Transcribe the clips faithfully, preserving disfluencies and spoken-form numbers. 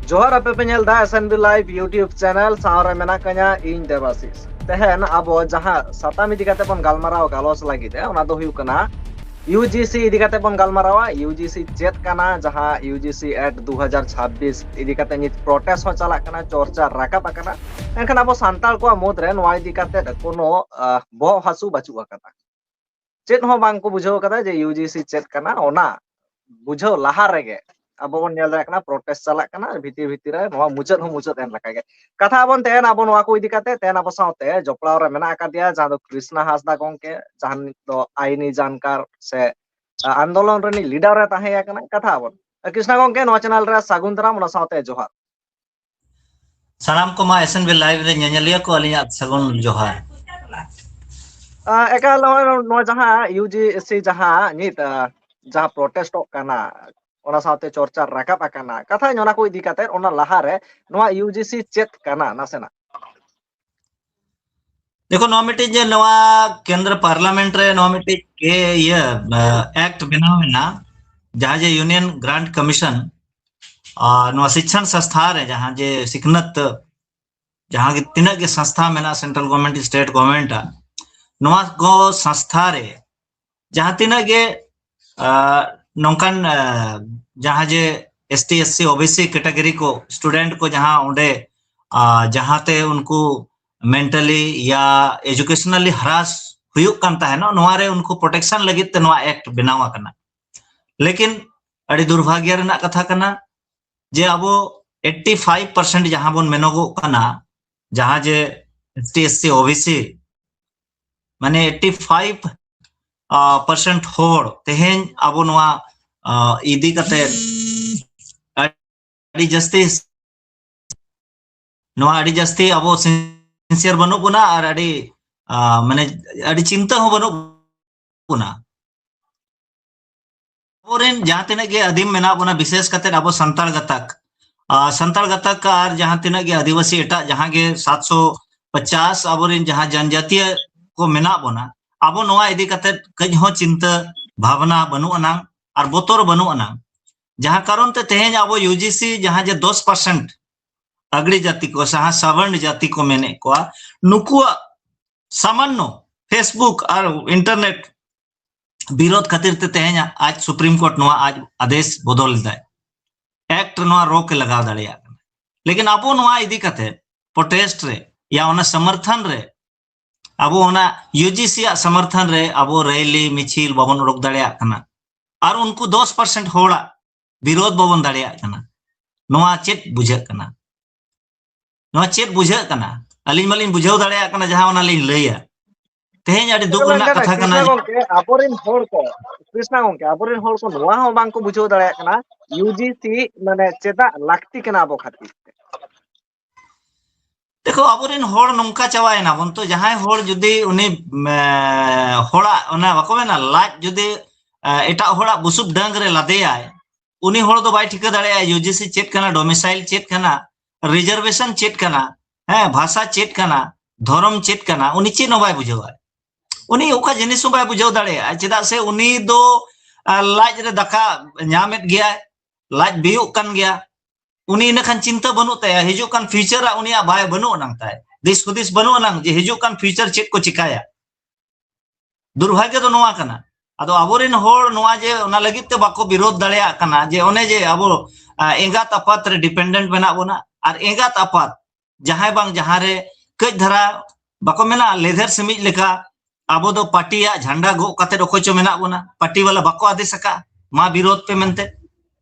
ᱡᱚᱦᱟᱨ, ᱟᱯᱮ ᱯᱮ ᱧᱮᱞ ᱫᱟ S N B Live YouTube channel, ᱥᱟᱶ ᱨᱮ ᱢᱮᱱᱟᱜ ᱠᱟᱹᱧᱟ ᱤᱧ ᱫᱮᱵᱟᱥᱤᱥ᱾ ᱛᱮᱦᱮᱧ ᱟᱵᱚ ᱡᱟᱦᱟᱸ ᱥᱟᱛᱟᱢ ᱤᱫᱤ ᱠᱟᱛᱮ ᱵᱚᱱ ᱜᱟᱞᱢᱟᱨᱟᱣ ᱜᱟᱞᱚᱪ ᱞᱟᱹᱜᱤᱫ ᱮ, ᱚᱱᱟ ᱫᱚ ᱦᱩᱭᱩᱜ ᱠᱟᱱᱟ U G C ᱤᱫᱤ ᱠᱟᱛᱮ ᱵᱚᱱ ᱜᱟᱞᱢᱟᱨᱟᱣᱟ᱾ U G C ᱪᱮᱫ ᱠᱟᱱᱟ, ᱡᱟᱦᱟᱸ U G C Act ᱫᱩ ᱦᱟᱡᱟᱨ ᱪᱷᱟᱵᱵᱤᱥ ᱤᱫᱤ ᱠᱟᱛᱮ ᱱᱤᱛ protest ᱦᱚᱸ ᱪᱟᱞᱟᱜ ᱠᱟᱱᱟ, ᱪᱚᱨᱪᱟ ᱨᱟᱠᱟᱵ ᱟᱠᱟᱱᱟ᱾ ᱢᱮᱱᱠᱷᱟᱱ ᱟᱵᱚ ᱥᱟᱱᱛᱟᱲ ᱠᱚᱣᱟᱜ ᱢᱩᱫᱽ ᱨᱮ ᱱᱚᱣᱟ ᱤᱫᱤ ᱠᱟᱛᱮ ᱠᱳᱱᱳ, ᱟᱦ, ᱵᱚᱦᱚᱜ ᱦᱟᱹᱥᱩ ᱵᱟᱹᱪᱩᱜ ᱟᱠᱟᱫᱟ᱾ ᱪᱮᱫ ᱦᱚᱸ ᱵᱟᱝ ᱠᱚ ᱵᱩᱡᱷᱟᱹᱣ ᱠᱟᱫᱟ ᱡᱮ U G C ᱪᱮᱫ ᱠᱟᱱᱟ᱾ ᱚᱱᱟ ᱵᱩᱡᱷᱟᱹᱣ ᱞᱟᱦᱟ ᱨᱮᱜᱮ ᱟᱵᱚ ᱵᱚᱱ ᱧᱮᱞ ᱫᱟᱲᱮᱭᱟᱜ ᱠᱟᱱᱟ, protest ᱪᱟᱞᱟᱜ ᱠᱟᱱᱟ, ᱵᱷᱤᱛᱤᱨ ᱵᱷᱤᱛᱤᱨ ᱨᱮ ᱱᱚᱣᱟ ᱢᱩᱪᱟᱹᱫ ᱦᱚᱸ ᱢᱩᱪᱟᱹᱫ ᱮᱱ ᱞᱮᱠᱟ ᱜᱮ᱾ ᱠᱟᱛᱷᱟ ᱵᱚᱱ ᱛᱮᱦᱮᱧ ᱟᱵᱚ ᱱᱚᱣᱟ ᱠᱚ ᱤᱫᱤ ᱠᱟᱛᱮ, ᱛᱮᱦᱮᱧ ᱟᱵᱚ ᱥᱟᱶᱛᱮ ᱡᱚᱯᱲᱟᱣ ᱨᱮ ᱢᱮᱱᱟᱜ ᱟᱠᱟᱫᱮᱭᱟ, ᱡᱟᱦᱟᱸ ᱫᱚ ᱠᱨᱤᱥᱱᱟ ᱦᱟᱸᱥᱫᱟ ᱜᱚᱝᱠᱮ, ᱡᱟᱦᱟᱸ ᱫᱚ ᱟᱭᱤᱱᱤ ᱡᱟᱱᱠᱟᱨ ᱥᱮ, ᱟ, ᱟᱱᱫᱳᱞᱚᱱ ᱨᱤᱱᱤᱡ leader ᱮ ᱛᱟᱦᱮᱸ ᱠᱟᱱᱟ᱾ ᱠᱟᱛᱷᱟ ᱵᱚᱱ, ᱠᱨᱤᱥᱱᱟ ᱜᱚᱝᱠᱮ, ᱱᱚᱣᱟ channel ᱨᱮ ᱥᱟᱹᱜᱩᱱ ᱫᱟᱨᱟᱢ, ᱚᱱᱟ ᱥᱟᱶᱛᱮ ᱡᱚᱦᱟᱨ᱾ ᱥᱟᱱᱟᱢ ᱠᱚᱢᱟ S N B Live ᱨᱮ ᱧᱮᱧᱮᱞᱤᱭᱟᱹ ᱠᱚ ᱟᱹᱞᱤᱧᱟᱜ ᱥᱟᱹᱜᱩᱱ ᱡᱚᱦᱟᱨ᱾ ᱟ, ᱮᱠᱟᱞ, ᱱᱚᱜᱼᱚᱭ ᱱᱚᱣᱟ ᱡᱟᱦᱟᱸ U G C ᱡᱟᱦᱟᱸ ᱱᱤᱛ, ᱟ, ᱡᱟᱦᱟᱸ protestᱚᱜ ᱠᱟᱱᱟ, ᱚᱱᱟ ᱥᱟᱶᱛᱮ ᱪᱚᱨᱪᱟ ᱨᱟᱠᱟᱵ ᱟᱠᱟᱱᱟ, ᱠᱟᱛᱷᱟᱧ ᱚᱱᱟ ᱠᱚ ᱤᱫᱤ ᱠᱟᱛᱮ, ᱚᱱᱟ ᱞᱟᱦᱟᱨᱮ ᱱᱚᱣᱟ U G C ᱪᱮᱫ ᱠᱟᱱᱟ ᱱᱟᱥᱮᱱᱟᱜ? ᱫᱮᱠᱷᱚ, ᱱᱚᱣᱟ ᱢᱤᱫᱴᱤᱡ ᱡᱮ ᱱᱚᱣᱟ ᱠᱮᱱᱫᱨᱚ parliament ᱨᱮ ᱱᱚᱣᱟ ᱢᱤᱫᱴᱤᱡ ᱜᱮ ᱤᱭᱟᱹ, ᱟ, act ᱵᱮᱱᱟᱣ ᱮᱱᱟ, ᱡᱟᱦᱟᱸ ᱡᱮ Union Grant Commission, ᱟ, ᱱᱚᱣᱟ ᱥᱤᱠᱷᱚᱱ ᱥᱚᱝᱥᱛᱷᱟ ᱨᱮ ᱡᱟᱦᱟᱸ ᱡᱮ ᱥᱤᱠᱷᱱᱟᱹᱛ, ᱡᱟᱦᱟᱸ ᱜᱮ ᱛᱤᱱᱟᱹᱜ ᱜᱮ ᱥᱚᱝᱥᱛᱷᱟ ᱢᱮᱱᱟᱜᱼᱟ, central government, state government ᱟᱜ, ᱱᱚᱣᱟ ᱠᱚ ᱥᱚᱝᱥᱛᱷᱟ ᱨᱮ ᱡᱟᱦᱟᱸ ᱛᱤᱱᱟᱹᱜ ᱜᱮ, ᱟ, ᱱᱚᱝᱠᱟᱱ, ᱟ, ᱡᱟᱦᱟᱸ ᱡᱮ S T, S C, O B C category ᱠᱚ student ᱠᱚ ᱡᱟᱦᱟᱸ ᱚᱸᱰᱮ, ᱟ, ᱡᱟᱦᱟᱸᱛᱮ ᱩᱱᱠᱩ mentally ᱭᱟ educationally harass ᱦᱩᱭᱩᱜ ᱠᱟᱱ ᱛᱟᱦᱮᱱᱚᱜ, ᱱᱚᱣᱟ ᱨᱮ ᱩᱱᱠᱩ protection ᱞᱟᱹᱜᱤᱫ ᱛᱮ ᱱᱚᱣᱟ act ᱵᱮᱱᱟᱣ ᱟᱠᱟᱱᱟ᱾ ᱞᱮᱠᱤᱱ ᱟᱹᱰᱤ ᱫᱩᱨᱵᱷᱟᱜᱽᱭᱚ ᱨᱮᱱᱟᱜ ᱠᱟᱛᱷᱟ ᱠᱟᱱᱟ ᱡᱮ ᱟᱵᱚ eighty five percent ᱡᱟᱦᱟᱸ ᱵᱚᱱ ᱢᱮᱱᱚᱜᱚᱜ ᱠᱟᱱᱟ, ᱡᱟᱦᱟᱸ ᱡᱮ S T, S C, O B C, ᱢᱟᱱᱮ eighty five, ᱟ, percent ᱦᱚᱲ ᱛᱮᱦᱮᱧ ᱟᱵᱚ ᱱᱚᱣᱟ, ᱟ, ᱤᱫᱤ ᱠᱟᱛᱮ ᱟᱹᱰᱤ ᱡᱟᱹᱥᱛᱤ, ᱱᱚᱣᱟ ᱟᱹᱰᱤ ᱡᱟᱹᱥᱛᱤ ᱟᱵᱚ sincere ᱵᱟᱹᱱᱩᱜ ᱵᱚᱱᱟ ᱟᱨ ᱟᱹᱰᱤ, ᱟ, ᱢᱟᱱᱮ ᱟᱹᱰᱤ ᱪᱤᱱᱛᱟᱹ ᱦᱚᱸ ᱵᱟᱹᱱᱩᱜ ᱵᱚᱱᱟ᱾ ᱟᱵᱚᱨᱮᱱ ᱡᱟᱦᱟᱸ ᱛᱤᱱᱟᱹᱜ ᱜᱮ ᱟᱹᱫᱤᱢ ᱢᱮᱱᱟᱜ ᱵᱚᱱᱟ, ᱵᱤᱥᱮᱥ ᱠᱟᱛᱮ ᱟᱵᱚ ᱥᱟᱱᱛᱟᱲ ᱜᱟᱛᱟᱠ, ᱟ, ᱥᱟᱱᱛᱟᱲ ᱜᱟᱛᱟᱠ ᱟᱨ ᱡᱟᱦᱟᱸ ᱛᱤᱱᱟᱹᱜ ᱜᱮ ᱟᱹᱫᱤᱵᱟᱹᱥᱤ ᱮᱴᱟᱜ ᱡᱟᱦᱟᱸ ᱜᱮ ᱥᱟᱛᱥᱚ ᱯᱚᱪᱟᱥ ᱟᱵᱚᱨᱮᱱ ᱡᱟᱦᱟᱸ ᱡᱟᱱᱡᱟᱛᱤᱭᱟᱹ ᱠᱚ ᱢᱮᱱᱟᱜ ᱵᱚᱱᱟ, ᱟᱵᱚ ᱱᱚᱣᱟ ᱤᱫᱤ ᱠᱟᱛᱮ ᱠᱟᱹᱡ ᱦᱚᱸ ᱪᱤᱱᱛᱟᱹ ᱵᱷᱟᱵᱽᱱᱟ ᱵᱟᱹᱱᱩᱜ ᱟᱱᱟᱝ ᱟᱨ ᱵᱚᱛᱚᱨ ᱵᱟᱹᱱᱩᱜ ᱟᱱᱟᱝ᱾ ᱡᱟᱦᱟᱸ ᱠᱟᱨᱚᱱ ᱛᱮ ᱛᱮᱦᱮᱧ ᱟᱵᱚ ᱭᱩ ᱡᱤ ᱥᱤ ᱡᱟᱦᱟᱸ ᱡᱮ ᱫᱚᱥ ᱯᱟᱨᱥᱮᱱᱴ ᱟᱜᱽᱲᱤ ᱡᱟᱹᱛᱤ ᱠᱚ, ᱡᱟᱦᱟᱸ ᱥᱟᱵᱟᱨᱱ ᱡᱟᱹᱛᱤ ᱠᱚ ᱢᱮᱱᱮᱫ ᱠᱚᱣᱟ, ᱱᱩᱠᱩᱣᱟᱜ ᱥᱟᱢᱟᱱᱱᱚ Facebook ᱟᱨ internet ᱵᱤᱨᱳᱫᱷ ᱠᱷᱟᱹᱛᱤᱨ ᱛᱮ ᱛᱮᱦᱮᱧ ᱟᱡ ᱥᱩᱯᱨᱤᱢ ᱠᱳᱨᱴ ᱱᱚᱣᱟ ᱟᱡ ᱟᱫᱮᱥ ᱵᱚᱫᱚᱞ ᱞᱮᱫᱟᱭ, ᱮᱠᱴ ᱱᱚᱣᱟ ᱨᱚᱠ ᱮ ᱞᱟᱜᱟᱣ ᱫᱟᱲᱮᱭᱟᱜ ᱠᱟᱱᱟ᱾ ᱞᱮᱠᱤᱱ ᱟᱵᱚ ᱱᱚᱣᱟ ᱤᱫᱤ ᱠᱟᱛᱮ ᱯᱨᱚᱴᱮᱥᱴ ᱨᱮ ᱭᱟ ᱚᱱᱟ ᱥᱚᱢᱚᱨᱛᱷᱚᱱ ᱨᱮ, ᱟᱵᱚ ᱚᱱᱟ ᱭᱩ ᱡᱤ ᱥᱤ ᱟᱜ ᱥᱚᱢᱚᱨᱛᱷᱚᱱ ᱨᱮ ᱟᱵᱚ ᱨᱮᱞᱤ ᱢᱤᱪᱷᱤᱞ ᱵᱟᱵᱚᱱ ᱩᱰᱩᱠ ᱫᱟᱲᱮᱭᱟᱜ ᱠᱟᱱᱟ᱾ ᱟᱨ ᱩᱱᱠᱩ ᱫᱚᱥ ᱯᱟᱨᱥᱮᱱᱴ ᱦᱚᱲᱟᱜ ᱵᱤᱨᱳᱫᱷ ᱵᱟᱵᱚᱱ ᱫᱟᱲᱮᱭᱟᱜ ᱠᱟᱱᱟ᱾ ᱱᱚᱣᱟ ᱪᱮᱫ ᱵᱩᱡᱷᱟᱹᱜ ᱠᱟᱱᱟ? ᱱᱚᱣᱟ ᱪᱮᱫ ᱵᱩᱡᱷᱟᱹᱜ ᱠᱟᱱᱟ? ᱟᱹᱞᱤᱧ ᱢᱟᱞᱤᱧ ᱵᱩᱡᱷᱟᱹᱣ ᱫᱟᱲᱮᱭᱟᱜ ᱠᱟᱱᱟ ᱡᱟᱦᱟᱸ ᱚᱱᱟ ᱞᱤᱧ ᱞᱟᱹᱭᱟ᱾ ᱛᱮᱦᱮᱧ ᱟᱹᱰᱤ ᱫᱩᱠ ᱨᱮᱱᱟᱜ ᱠᱟᱛᱷᱟ ᱠᱟᱱᱟ᱾ ᱠᱨᱤᱥᱱᱟ ᱜᱚᱝᱠᱮ, ᱟᱵᱚᱨᱮᱱ ᱦᱚᱲ ᱠᱚ, ᱠᱨᱤᱥᱱᱟ ᱜᱚᱝᱠᱮ, ᱟᱵᱚᱨᱮᱱ ᱦᱚᱲ ᱠᱚ ᱱᱚᱣᱟ ᱦᱚᱸ ᱵᱟᱝ ᱠᱚ ᱵᱩᱡᱷᱟᱹᱣ ᱫᱟᱲᱮᱭᱟᱜ ᱠᱟᱱᱟ ᱭᱩ ᱡᱤ ᱥᱤ ᱢᱟᱱᱮ ᱪᱮᱫᱟᱜ ᱞᱟᱹᱠᱛᱤ ᱠᱟᱱᱟ ᱟᱵᱚ ᱠᱷᱟᱹᱛᱤᱨ ᱛᱮ᱾ ᱫᱮᱠᱷᱚ, ᱟᱵᱚᱨᱮᱱ ᱦᱚᱲ ᱱᱚᱝᱠᱟ ᱪᱟᱵᱟᱭᱮᱱᱟ ᱵᱚᱱ ᱛᱚ, ᱡᱟᱦᱟᱸᱭ ᱦᱚᱲ ᱡᱩᱫᱤ ᱩᱱᱤ, ᱮ, ᱦᱚᱲᱟᱜ ᱚᱱᱟ ᱵᱟᱠᱚ ᱢᱮᱱᱟ, ᱞᱟᱡ ᱡᱩᱫᱤ, ᱮ, ᱮᱴᱟᱜ ᱦᱚᱲᱟᱜ ᱵᱩᱥᱩᱵ ᱰᱟᱹᱝ ᱨᱮ ᱞᱟᱫᱮᱭᱟᱭ, ᱩᱱᱤ ᱦᱚᱲ ᱫᱚ ᱵᱟᱭ ᱴᱷᱤᱠᱟᱹ ᱫᱟᱲᱮᱭᱟᱜᱼᱟ ᱭᱩ ᱡᱤ ᱥᱤ ᱪᱮᱫ ᱠᱟᱱᱟ, ᱰᱚᱢᱤᱥᱟᱭᱤᱞ ᱪᱮᱫ ᱠᱟᱱᱟ, ᱨᱤᱡᱟᱨᱵᱷᱮᱥᱚᱱ ᱪᱮᱫ ᱠᱟᱱᱟ, ᱦᱮᱸ, ᱵᱷᱟᱥᱟ ᱪᱮᱫ ᱠᱟᱱᱟ, ᱫᱷᱚᱨᱚᱢ ᱪᱮᱫ ᱠᱟᱱᱟ, ᱩᱱᱤ ᱪᱮᱫ ᱦᱚᱸ ᱵᱟᱭ ᱵᱩᱡᱷᱟᱹᱣᱟ᱾ ᱩᱱᱤ ᱚᱠᱟ ᱡᱤᱱᱤᱥ ᱦᱚᱸ ᱵᱟᱭ ᱵᱩᱡᱷᱟᱹᱣ ᱫᱟᱲᱮᱭᱟᱜᱼᱟ, ᱪᱮᱫᱟᱜ ᱥᱮ ᱩᱱᱤ ᱫᱚ, ᱟ, ᱞᱟᱡ ᱨᱮ ᱫᱟᱠᱟ ᱧᱟᱢᱮᱫ ᱜᱮᱭᱟᱭ, ᱞᱟᱡ ᱵᱤᱭᱳᱜ ᱠᱟᱱ ᱜᱮᱭᱟ᱾ ᱩᱱᱤ ᱤᱱᱟᱹ ᱠᱷᱟᱱ ᱪᱤᱱᱛᱟᱹ ᱵᱟᱹᱱᱩᱜ ᱛᱟᱭᱟ, ᱦᱤᱡᱩᱜ ᱠᱟᱱ ᱯᱷᱤᱭᱩᱪᱟᱨ ᱟᱜ ᱩᱱᱤᱭᱟᱜ ᱵᱟᱭ ᱵᱟᱹᱱᱩᱜ ᱟᱱᱟᱝ ᱛᱟᱭ, ᱫᱤᱥ ᱦᱩᱫᱤᱥ ᱵᱟᱹᱱᱩᱜ ᱟᱱᱟᱝ ᱡᱮ ᱦᱤᱡᱩᱜ ᱠᱟᱱ ᱯᱷᱤᱭᱩᱪᱟᱨ ᱪᱮᱫ ᱠᱚ ᱪᱤᱠᱟᱭᱟ᱾ ᱫᱩᱨᱵᱷᱟᱜᱭᱚ ᱫᱚ ᱱᱚᱣᱟ ᱠᱟᱱᱟ᱾ ᱟᱫᱚ ᱟᱵᱚᱨᱮᱱ ᱦᱚᱲ ᱱᱚᱣᱟ ᱡᱮ ᱚᱱᱟ ᱞᱟᱹᱜᱤᱫ ᱛᱮ ᱵᱟᱠᱚ ᱵᱤᱨᱳᱫᱷ ᱫᱟᱲᱮᱭᱟᱜ ᱠᱟᱱᱟ, ᱡᱮ ᱚᱱᱮ ᱡᱮ ᱟᱵᱚ, ᱟ, ᱮᱸᱜᱟᱛ ᱟᱯᱟᱛ ᱨᱮ ᱰᱤᱯᱮᱱᱰᱮᱱᱴ ᱢᱮᱱᱟᱜ ᱵᱚᱱᱟ, ᱟᱨ ᱮᱸᱜᱟᱛ ᱟᱯᱟᱛ ᱡᱟᱦᱟᱸᱭ ᱵᱟᱝ ᱡᱟᱦᱟᱸ ᱨᱮ ᱠᱟᱹᱡ ᱫᱷᱟᱨᱟ, ᱵᱟᱠᱚ ᱢᱮᱱᱟ, ᱞᱮᱫᱷᱮᱨ ᱥᱤᱢᱤᱡ ᱞᱮᱠᱟ ᱟᱵᱚ ᱫᱚ ᱯᱟᱨᱴᱤᱭᱟᱜ ᱡᱷᱟᱱᱰᱟ ᱜᱚᱜ ᱠᱟᱛᱮ ᱚᱠᱚᱭ ᱪᱚ ᱢᱮᱱᱟᱜ ᱵᱚᱱᱟ, ᱯᱟᱨᱴᱤ ᱵᱟᱞᱟ ᱵᱟᱠᱚ ᱟᱫᱮᱥ ᱟᱠᱟᱫ ᱢᱟ ᱵᱤᱨᱳᱫᱷ ᱯᱮ ᱢᱮᱱᱛᱮ᱾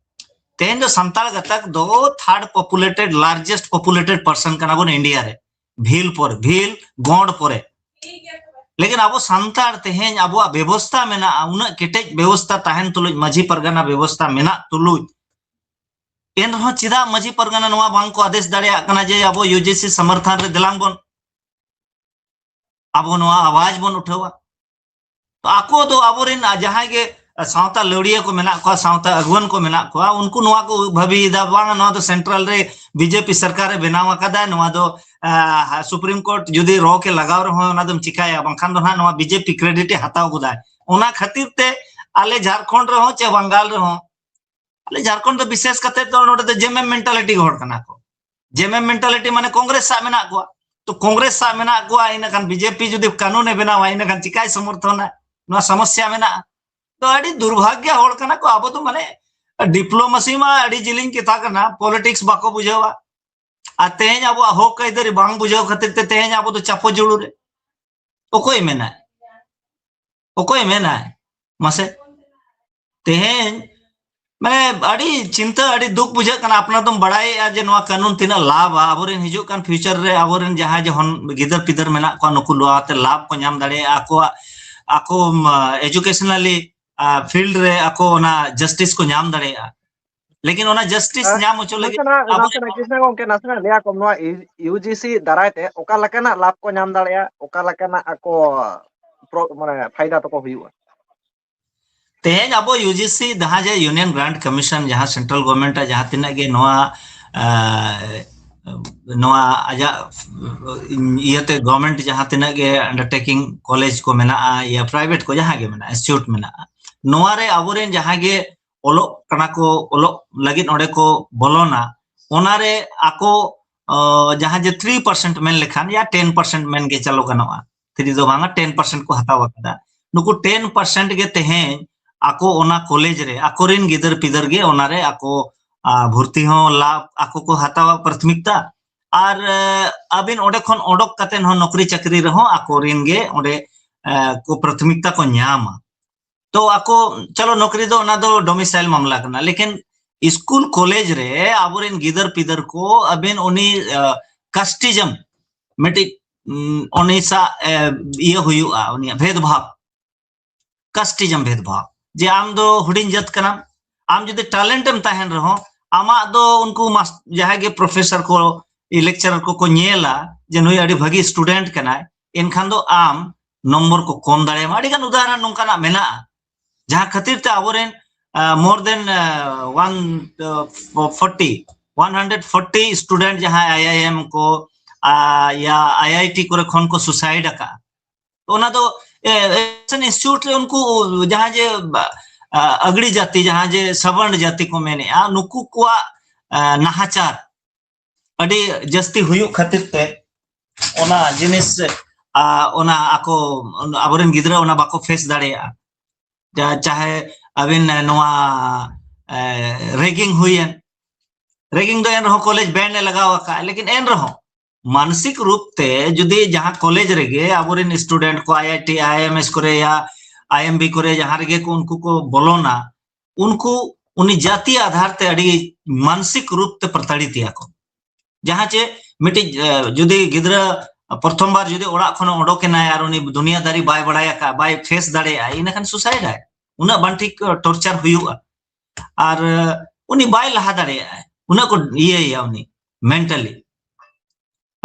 ᱛᱮᱦᱮᱧ ᱫᱚ ᱥᱟᱱᱛᱟᱲ ᱜᱟᱛᱟᱠ ᱫᱚ ᱛᱷᱟᱨᱰ ᱯᱚᱯᱩᱞᱮᱴᱮᱰ, ᱞᱟᱨᱡᱮᱥᱴ ᱯᱚᱯᱩᱞᱮᱴᱮᱰ ᱯᱟᱨᱥᱚᱱ ᱠᱟᱱᱟ ᱵᱚᱱ ᱤᱱᱰᱤᱭᱟ ᱨᱮ, ᱵᱷᱤᱞ ᱯᱚᱨᱮ, ᱵᱷᱤᱞ ᱜᱚᱸᱰ ᱯᱚᱨᱮ᱾ ᱞᱮᱠᱤᱱ ᱟᱵᱚ ᱥᱟᱱᱛᱟᱲ ᱛᱮᱦᱮᱧ ᱟᱵᱚᱣᱟᱜ ᱵᱮᱵᱚᱥᱛᱟ ᱢᱮᱱᱟᱜᱼᱟ, ᱩᱱᱟᱹᱜ ᱠᱮᱴᱮᱡ ᱵᱮᱵᱚᱥᱛᱟ ᱛᱟᱦᱮᱱ ᱛᱩᱞᱩᱡ, ᱢᱟᱹᱡᱷᱤ ᱯᱟᱨᱜᱟᱱᱟ ᱵᱮᱵᱚᱥᱛᱟ ᱢᱮᱱᱟᱜ ᱛᱩᱞᱩᱡ, ᱮᱱ ᱨᱮᱦᱚᱸ ᱪᱮᱫᱟᱜ ᱢᱟᱹᱡᱷᱤ ᱯᱟᱨᱜᱟᱱᱟ ᱱᱚᱣᱟ ᱵᱟᱝ ᱠᱚ ᱟᱫᱮᱥ ᱫᱟᱲᱮᱭᱟᱜ ᱠᱟᱱᱟ ᱡᱮ ᱟᱵᱚ ᱭᱩ ᱡᱤ ᱥᱤ ᱥᱚᱢᱚᱨᱛᱷᱚᱱ ᱨᱮ ᱫᱮᱞᱟᱝ ᱵᱚᱱ, ᱟᱵᱚ ᱱᱚᱣᱟ ᱟᱣᱟᱡ ᱵᱚᱱ ᱩᱴᱷᱟᱹᱣᱟ? ᱛᱚ ᱟᱠᱚ ᱫᱚ ᱟᱵᱚᱨᱮᱱ, ᱟ, ᱡᱟᱦᱟᱸᱭ ᱜᱮ, ᱟ, ᱥᱟᱶᱛᱟ ᱞᱟᱹᱣᱲᱤᱭᱟᱹ ᱠᱚ ᱢᱮᱱᱟᱜ ᱠᱚᱣᱟ, ᱥᱟᱶᱛᱟ ᱟᱹᱜᱩᱣᱟᱹᱱ ᱠᱚ ᱢᱮᱱᱟᱜ ᱠᱚᱣᱟ, ᱩᱱᱠᱩ ᱱᱚᱣᱟ ᱠᱚ ᱵᱷᱟᱹᱵᱤᱭᱮᱫᱟ, ᱵᱟᱝ, ᱱᱚᱣᱟ ᱫᱚ ᱥᱮᱱᱴᱨᱟᱞ ᱨᱮ ᱵᱤ ᱡᱮ ᱯᱤ ᱥᱚᱨᱠᱟᱨ ᱮ ᱵᱮᱱᱟᱣ ᱟᱠᱟᱫᱟ, ᱱᱚᱣᱟ ᱫᱚ, ᱟ, ᱥᱩᱯᱨᱤᱢ ᱠᱳᱨᱴ ᱡᱩᱫᱤ ᱨᱚᱠ ᱮ ᱞᱟᱜᱟᱣ ᱨᱮᱦᱚᱸ ᱚᱱᱟ ᱫᱚᱢ ᱪᱤᱠᱟᱭᱟ, ᱵᱟᱝᱠᱷᱟᱱ ᱫᱚ ᱱᱟᱦᱟᱜ ᱱᱚᱣᱟ ᱵᱤ ᱡᱮ ᱯᱤ ᱠᱨᱮᱰᱤᱴ ᱮ ᱦᱟᱛᱟᱣ ᱜᱚᱫᱟᱭ᱾ ᱚᱱᱟ ᱠᱷᱟᱹᱛᱤᱨ ᱛᱮ ᱟᱞᱮ ᱡᱷᱟᱲᱠᱷᱚᱸᱰ ᱨᱮᱦᱚᱸ ᱪᱮ ᱵᱟᱝᱜᱟᱞ ᱨᱮᱦᱚᱸ ᱟᱞᱮ ᱡᱷᱟᱲᱠᱷᱚᱸᱰ ᱫᱚ ᱵᱤᱥᱮᱥ ᱠᱟᱛᱮ ᱫᱚ ᱱᱚᱰᱮ ᱫᱚ ᱡᱮᱢᱮᱢ ᱢᱮᱱᱴᱟᱞᱤᱴᱤ ᱦᱚᱲ ᱠᱟᱱᱟ ᱠᱚ᱾ ᱡᱮᱢᱮᱢ ᱢᱮᱱᱴᱟᱞᱤᱴᱤ ᱢᱟᱱᱮ ᱠᱚᱝᱜᱨᱮᱥ ᱥᱟᱶ ᱢᱮᱱᱟᱜ ᱠᱚᱣᱟ᱾ ᱛᱚ ᱠᱚᱝᱜᱨᱮᱥ ᱥᱟᱶ ᱢᱮᱱᱟᱜ ᱠᱚᱣᱟ, ᱤᱱᱟᱹ ᱠᱷᱟᱱ ᱵᱤᱡᱮᱯᱤ ᱡᱩᱫᱤ ᱠᱟᱹᱱᱩᱱ ᱮ ᱵᱮᱱᱟᱣᱟ, ᱤᱱᱟᱹ ᱠᱷᱟᱱ ᱪᱤᱠᱟᱭ ᱥᱚᱢᱚᱨᱛᱷᱚᱱᱟ? ᱱᱚᱣᱟ ᱥᱚᱢᱚᱥᱭᱟ ᱢᱮᱱᱟᱜᱼᱟ᱾ ᱛᱚ ᱟᱹᱰᱤ ᱫᱩᱨᱵᱷᱟᱜᱭᱚ ᱦᱚᱲ ᱠᱟᱱᱟ ᱠᱚ᱾ ᱟᱵᱚ ᱫᱚ ᱢᱟᱱᱮ ᱰᱤᱯᱞᱳᱢᱟᱥᱤ ᱢᱟ ᱟᱹᱰᱤ ᱡᱤᱞᱤᱧ ᱠᱟᱛᱷᱟ ᱠᱟᱱᱟ, ᱯᱚᱞᱤᱴᱤᱠᱥ ᱵᱟᱠᱚ ᱵᱩᱡᱷᱟᱹᱣᱟ᱾ ᱟᱨ ᱛᱮᱦᱮᱧ ᱟᱵᱚᱣᱟᱜ ᱦᱚᱠ ᱟᱹᱭᱫᱟᱹᱨᱤ ᱵᱟᱝ ᱵᱩᱡᱷᱟᱹᱣ ᱠᱷᱟᱹᱛᱤᱨ ᱛᱮ ᱛᱮᱦᱮᱧ ᱟᱵᱚ ᱫᱚ ᱪᱟᱯᱚ ᱡᱩᱲᱩ ᱨᱮ᱾ ᱚᱠᱚᱭ ᱢᱮᱱᱟᱭ? ᱚᱠᱚᱭ ᱢᱮᱱᱟᱭ? ᱢᱟᱥᱮ᱾ ᱛᱮᱦᱮᱧ ᱢᱟᱱᱮ ᱟᱹᱰᱤ ᱪᱤᱱᱛᱟᱹ, ᱟᱹᱰᱤ ᱫᱩᱠ ᱵᱩᱡᱷᱟᱹᱜ ᱠᱟᱱᱟ᱾ ᱟᱯᱱᱟᱨ ᱫᱚᱢ ᱵᱟᱲᱟᱭᱮᱫᱼᱟ ᱡᱮ ᱱᱚᱣᱟ ᱠᱟᱹᱱᱩᱱ ᱛᱤᱱᱟᱹᱜ ᱞᱟᱵᱷᱼᱟ, ᱟᱵᱚᱨᱮᱱ ᱦᱤᱡᱩᱜ ᱠᱟᱱ ᱯᱷᱤᱭᱩᱪᱟᱨ ᱨᱮ ᱟᱵᱚᱨᱮᱱ ᱡᱟᱦᱟᱸᱭ ᱡᱮ ᱦᱚᱱ ᱜᱤᱫᱟᱹᱨ ᱯᱤᱫᱟᱹᱨ ᱢᱮᱱᱟᱜ ᱠᱚᱣᱟ, ᱱᱩᱠᱩ ᱱᱚᱣᱟ ᱛᱮ ᱞᱟᱵᱷ ᱠᱚ ᱧᱟᱢ ᱫᱟᱲᱮᱭᱟᱜᱼᱟ, ᱟᱠᱚᱣᱟᱜ ᱟᱠᱚ ᱮᱡᱩᱠᱮᱥᱚᱱᱟᱞᱤ ᱯᱷᱤᱞᱰ ᱨᱮ ᱟᱠᱚ ᱚᱱᱟ ᱡᱟᱥᱴᱤᱥ ᱠᱚ ᱧᱟᱢ ᱫᱟᱲᱮᱭᱟᱜᱼᱟ᱾ ᱞᱮᱠᱤᱱ ᱚᱱᱟ ᱡᱟᱥᱴᱤᱥ ᱧᱟᱢ ᱦᱚᱪᱚ ᱞᱟᱹᱜᱤᱫ ᱱᱟᱥᱮᱱᱟᱜ ᱟᱵᱚ ᱱᱟᱥᱮᱱᱟᱜ ᱠᱨᱤᱥᱱᱟ ᱜᱚᱢᱠᱮ, ᱱᱟᱥᱮᱱᱟᱜ ᱞᱟᱹᱭᱟ ᱠᱚ, ᱱᱚᱣᱟ ᱤᱭᱩᱡᱤᱥᱤ ᱫᱟᱨᱟᱭ ᱛᱮ ᱚᱠᱟ ᱞᱮᱠᱟᱱᱟᱜ ᱞᱟᱵᱷ ᱠᱚ ᱧᱟᱢ ᱫᱟᱲᱮᱭᱟᱜᱼᱟ, ᱚᱠᱟ ᱞᱮᱠᱟᱱᱟᱜ ᱟᱠᱚ ᱯᱨᱚ- ᱢᱟᱱᱮ ᱯᱷᱟᱭᱫᱟ ᱛᱟᱠᱚ ᱦᱩᱭᱩᱜᱼᱟ? ᱛᱮᱦᱮᱧ ᱟᱵᱚ ᱭᱩᱡᱤᱥᱤ ᱡᱟᱦᱟᱸ ᱡᱮ ᱤᱭᱩᱱᱤᱭᱚᱱ ᱜᱨᱟᱱᱴ ᱠᱚᱢᱤᱥᱚᱱ, ᱡᱟᱦᱟᱸ ᱥᱮᱱᱴᱨᱟᱞ ᱜᱚᱵᱷᱚᱨᱱᱢᱮᱱᱴ ᱟᱜ ᱡᱟᱦᱟᱸ ᱛᱤᱱᱟᱹᱜ ᱜᱮ ᱱᱚᱣᱟ ᱟᱸ, ᱱᱚᱣᱟ ᱟᱡᱟᱜ ᱤᱭᱟᱹᱛᱮ ᱜᱚᱵᱷᱚᱨᱱᱢᱮᱱᱴ ᱡᱟᱦᱟᱸ ᱛᱤᱱᱟᱹᱜ ᱜᱮ ᱟᱱᱰᱟᱨᱴᱮᱠᱤᱝ, ᱠᱚᱞᱮᱡᱽ ᱠᱚ ᱢᱮᱱᱟᱜᱼᱟ, ᱭᱟ ᱯᱨᱟᱭᱵᱷᱮᱴ ᱠᱚ ᱡᱟᱦᱟᱸ ᱜᱮ ᱢᱮᱱᱟᱜᱼᱟ, ᱤᱱᱥᱴᱤᱴᱭᱩᱴ ᱢᱮᱱᱟᱜᱼᱟ, ᱱᱚᱣᱟ ᱨᱮ ᱟᱵᱚᱨᱮᱱ ᱡᱟᱦᱟᱸ ᱜᱮ ᱚᱞᱚᱜ ᱠᱟᱱᱟ ᱠᱚ, ᱚᱞᱚᱜ ᱞᱟᱹᱜᱤᱫ ᱚᱸᱰᱮ ᱠᱚ ᱵᱚᱞᱚᱱᱟ, ᱚᱱᱟᱨᱮ ᱟᱠᱚ, ᱚ, ᱡᱟᱦᱟᱸ ᱡᱮ ᱛᱷᱨᱤ ᱯᱟᱨᱥᱮᱱᱴ ᱢᱮᱱ ᱞᱮᱠᱷᱟᱱ ᱭᱟ ᱴᱮᱱ ᱯᱟᱨᱥᱮᱱᱴ ᱢᱮᱱ ᱜᱮ ᱪᱟᱞᱟᱣ ᱜᱟᱱᱚᱜᱼᱟ, ᱛᱷᱨᱤ ᱫᱚ ᱵᱟᱝᱟ, ᱴᱮᱱ ᱯᱟᱨᱥᱮᱱᱴ ᱠᱚ ᱦᱟᱛᱟᱣ ᱟᱠᱟᱫᱟ᱾ ᱱᱩᱠᱩ ᱴᱮᱱ ᱯᱟᱨᱥᱮᱱᱴ ᱜᱮ ᱛᱮᱦᱮᱧ ᱟᱠᱚ ᱚᱱᱟ ᱠᱚᱞᱮᱡᱽ ᱨᱮ ᱟᱠᱚᱨᱮᱱ ᱜᱤᱫᱟᱹᱨ ᱯᱤᱫᱟᱹᱨ ᱜᱮ ᱚᱱᱟᱨᱮ ᱟᱠᱚ, ᱟ, ᱵᱷᱚᱨᱛᱤ ᱦᱚᱸ ᱞᱟᱵᱷ ᱟᱠᱚ ᱠᱚ ᱦᱟᱛᱟᱣᱟ ᱯᱨᱟᱛᱷᱚᱢᱤᱠᱛᱟ, ᱟᱨ, ᱮ, ᱟᱹᱵᱤᱱ ᱚᱸᱰᱮ ᱠᱷᱚᱱ ᱚᱰᱚᱠ ᱠᱟᱛᱮ ᱦᱚᱸ ᱱᱚᱠᱨᱤ ᱪᱟᱹᱠᱨᱤ ᱨᱮᱦᱚᱸ ᱟᱠᱚᱨᱮᱱ ᱜᱮ ᱚᱸᱰᱮ, ᱮ, ᱠᱚ ᱯᱨᱟᱛᱷᱚᱢᱤᱠᱛᱟ ᱠᱚ ᱧᱟᱢᱟ᱾ ᱛᱚ ᱟᱠᱚ, ᱪᱚᱞᱚ ᱱᱚᱠᱨᱤ ᱫᱚ ᱚᱱᱟ ᱫᱚ ᱰᱚᱢᱤᱥᱟᱭᱤᱞ ᱢᱟᱢᱞᱟ ᱠᱟᱱᱟ, ᱞᱮᱠᱤᱱ ᱥᱠᱩᱞ ᱠᱚᱞᱮᱡᱽ ᱨᱮ ᱟᱵᱚᱨᱮᱱ ᱜᱤᱫᱟᱹᱨ ᱯᱤᱫᱟᱹᱨ ᱠᱚ ᱟᱵᱮᱱ ᱩᱱᱤ, ᱟ, ᱠᱟᱥᱴᱤᱡᱚᱢ ᱢᱤᱫᱴᱤᱡ, ᱩᱱᱤ ᱥᱟᱶ, ᱮ, ᱤᱭᱟᱹ ᱦᱩᱭᱩᱜᱼᱟ, ᱩᱱᱤᱭᱟᱜ ᱵᱷᱮᱫᱽᱵᱷᱟᱵᱽ, ᱠᱟᱥᱴᱤᱡᱚᱢ ᱵᱷᱮᱫᱽᱵᱷᱟᱵᱽ, ᱡᱮ ᱟᱢ ᱫᱚ ᱦᱩᱰᱤᱧ ᱡᱟᱹᱛ ᱠᱟᱱᱟᱢ, ᱟᱢ ᱡᱩᱫᱤ ᱴᱮᱞᱮᱱᱴ ᱮᱢ ᱛᱟᱦᱮᱱ ᱨᱮᱦᱚᱸ, ᱟᱢᱟᱜ ᱫᱚ ᱩᱱᱠᱩ ᱢᱟᱥ-, ᱡᱟᱦᱟᱸᱭ ᱜᱮ ᱯᱨᱚᱯᱷᱮᱥᱚᱨ ᱠᱚ, ᱞᱮᱠᱪᱟᱨᱟᱨ ᱠᱚᱠᱚ ᱧᱮᱞᱟ ᱡᱮ ᱱᱩᱭ ᱟᱹᱰᱤ ᱵᱷᱟᱹᱜᱤ ᱥᱴᱩᱰᱮᱱᱴ ᱠᱟᱱᱟᱭ, ᱮᱱᱠᱷᱟᱱ ᱫᱚ ᱟᱢ ᱱᱚᱢᱵᱚᱨ ᱠᱚ ᱠᱚᱢ ᱫᱟᱲᱮᱭᱟᱢᱟ᱾ ᱟᱹᱰᱤ ᱜᱟᱱ ᱩᱫᱟᱦᱚᱨᱚᱱ ᱱᱚᱝᱠᱟᱱᱟᱜ ᱢᱮᱱᱟᱜᱼᱟ, ᱡᱟᱦᱟᱸ ᱠᱷᱟᱹᱛᱤᱨ ᱛᱮ ᱟᱵᱚᱨᱮᱱ, ᱟ, more than, ᱟ, one forty, one hundred forty student ᱡᱟᱦᱟᱸᱭ ᱟᱭ ᱟᱭ ᱮᱢ ᱠᱚ, ᱟ, ᱭᱟ ᱟᱭ ᱟᱭ ᱴᱤ ᱠᱚᱨᱮ ᱠᱷᱚᱱ ᱠᱚ ᱥᱩᱥᱟᱭᱤᱰ ᱟᱠᱟᱫᱼᱟ᱾ ᱚᱱᱟ ᱫᱚ, ᱮ, ᱮᱰᱩᱠᱮᱥᱚᱱ ᱤᱱᱥᱴᱤᱴᱭᱩᱴ ᱨᱮ ᱩᱱᱠᱩ ᱡᱟᱦᱟᱸ ᱡᱮ, ᱵᱟ-, ᱟᱜᱽᱲᱤ ᱡᱟᱹᱛᱤ, ᱡᱟᱦᱟᱸ ᱡᱮ ᱥᱟᱵᱟᱨᱱ ᱡᱟᱹᱛᱤ ᱠᱚ ᱢᱮᱱᱮᱜᱼᱟ, ᱱᱩᱠᱩ ᱠᱚᱣᱟᱜ ᱱᱟᱦᱟᱪᱟᱨ ᱟᱹᱰᱤ ᱡᱟᱹᱥᱛᱤ ᱦᱩᱭᱩᱜ ᱠᱷᱟᱹᱛᱤᱨ ᱛᱮ ᱚᱱᱟ ᱡᱤᱱᱤᱥ, ᱚᱱᱟ ᱟᱠᱚ, ᱟᱵᱚᱨᱮᱱ ᱜᱤᱫᱽᱨᱟᱹ ᱚᱱᱟ ᱵᱟᱠᱚ ᱯᱷᱮᱥ ᱫᱟᱲᱮᱭᱟᱜᱼᱟ᱾ ᱪᱟᱦᱮ ᱟᱹᱵᱤᱱ ᱱᱚᱣᱟ ᱨᱮᱜᱤᱝ ᱦᱩᱭᱮᱱ, ᱨᱮᱜᱤᱝ ᱫᱚ ᱮᱱ ᱨᱮᱦᱚᱸ ᱠᱚᱞᱮᱡᱽ ᱵᱮᱱ ᱮ ᱞᱟᱜᱟᱣ ᱟᱠᱟᱫᱼᱟ, ᱞᱮᱠᱤᱱ ᱮᱱ ᱨᱮᱦᱚᱸ ᱢᱟᱱᱥᱤᱠ ᱨᱩᱯ ᱛᱮ ᱡᱩᱫᱤ ᱡᱟᱦᱟᱸ ᱠᱚᱞᱮᱡᱽ ᱨᱮᱜᱮ ᱟᱵᱚᱨᱮᱱ ᱥᱴᱩᱰᱮᱱᱴ ᱠᱚ ᱟᱭ I T, I M S ᱠᱚᱨᱮ ᱭᱟ ᱟᱭ ᱮᱢ ᱵᱤ ᱠᱚᱨᱮ ᱡᱟᱦᱟᱸ ᱨᱮᱜᱮ ᱠᱚ ᱩᱱᱠᱩ ᱠᱚ ᱵᱚᱞᱚᱱᱟ, ᱩᱱᱠᱩ ᱩᱱᱤ ᱡᱟᱹᱛᱤ ᱟᱫᱷᱟᱨ ᱛᱮ ᱟᱹᱰᱤ ᱢᱟᱱᱥᱤᱠ ᱨᱩᱯ ᱛᱮ ᱯᱨᱚᱛᱟᱲᱤᱛ ᱮᱭᱟ ᱠᱚ᱾ ᱡᱟᱦᱟᱸ ᱪᱮ ᱢᱤᱫᱴᱤᱡ ᱡᱩᱫᱤ ᱜᱤᱫᱽᱨᱟᱹ ᱯᱨᱚᱛᱷᱚᱢ ᱵᱟᱨ ᱡᱩᱫᱤ ᱚᱲᱟᱜ ᱠᱷᱚᱱ ᱚᱰᱚᱠ ᱮᱱᱟᱭ ᱟᱨ ᱩᱱᱤ ᱫᱩᱱᱤᱭᱟᱹᱫᱟᱨᱤ ᱵᱟᱭ ᱵᱟᱲᱟᱭ ᱟᱠᱟᱫ, ᱵᱟᱭ ᱯᱷᱮᱥ ᱫᱟᱲᱮᱭᱟᱜᱼᱟ, ᱤᱱᱟᱹᱠᱷᱟᱱ ᱥᱩᱥᱟᱭᱤᱰ ᱟᱭ᱾ ᱩᱱᱟᱹᱜ ᱵᱟᱝ ᱴᱷᱤᱠ ᱴᱚᱨᱪᱟᱨ ᱦᱩᱭᱩᱜᱼᱟ ᱟᱨ ᱩᱱᱤ ᱵᱟᱭ ᱞᱟᱦᱟ ᱫᱟᱲᱮᱭᱟᱜᱼᱟ, ᱩᱱᱟᱹᱜ ᱠᱚ ᱤᱭᱟᱹᱭᱟ ᱩᱱᱤ ᱢᱮᱱᱴᱟᱞᱤ᱾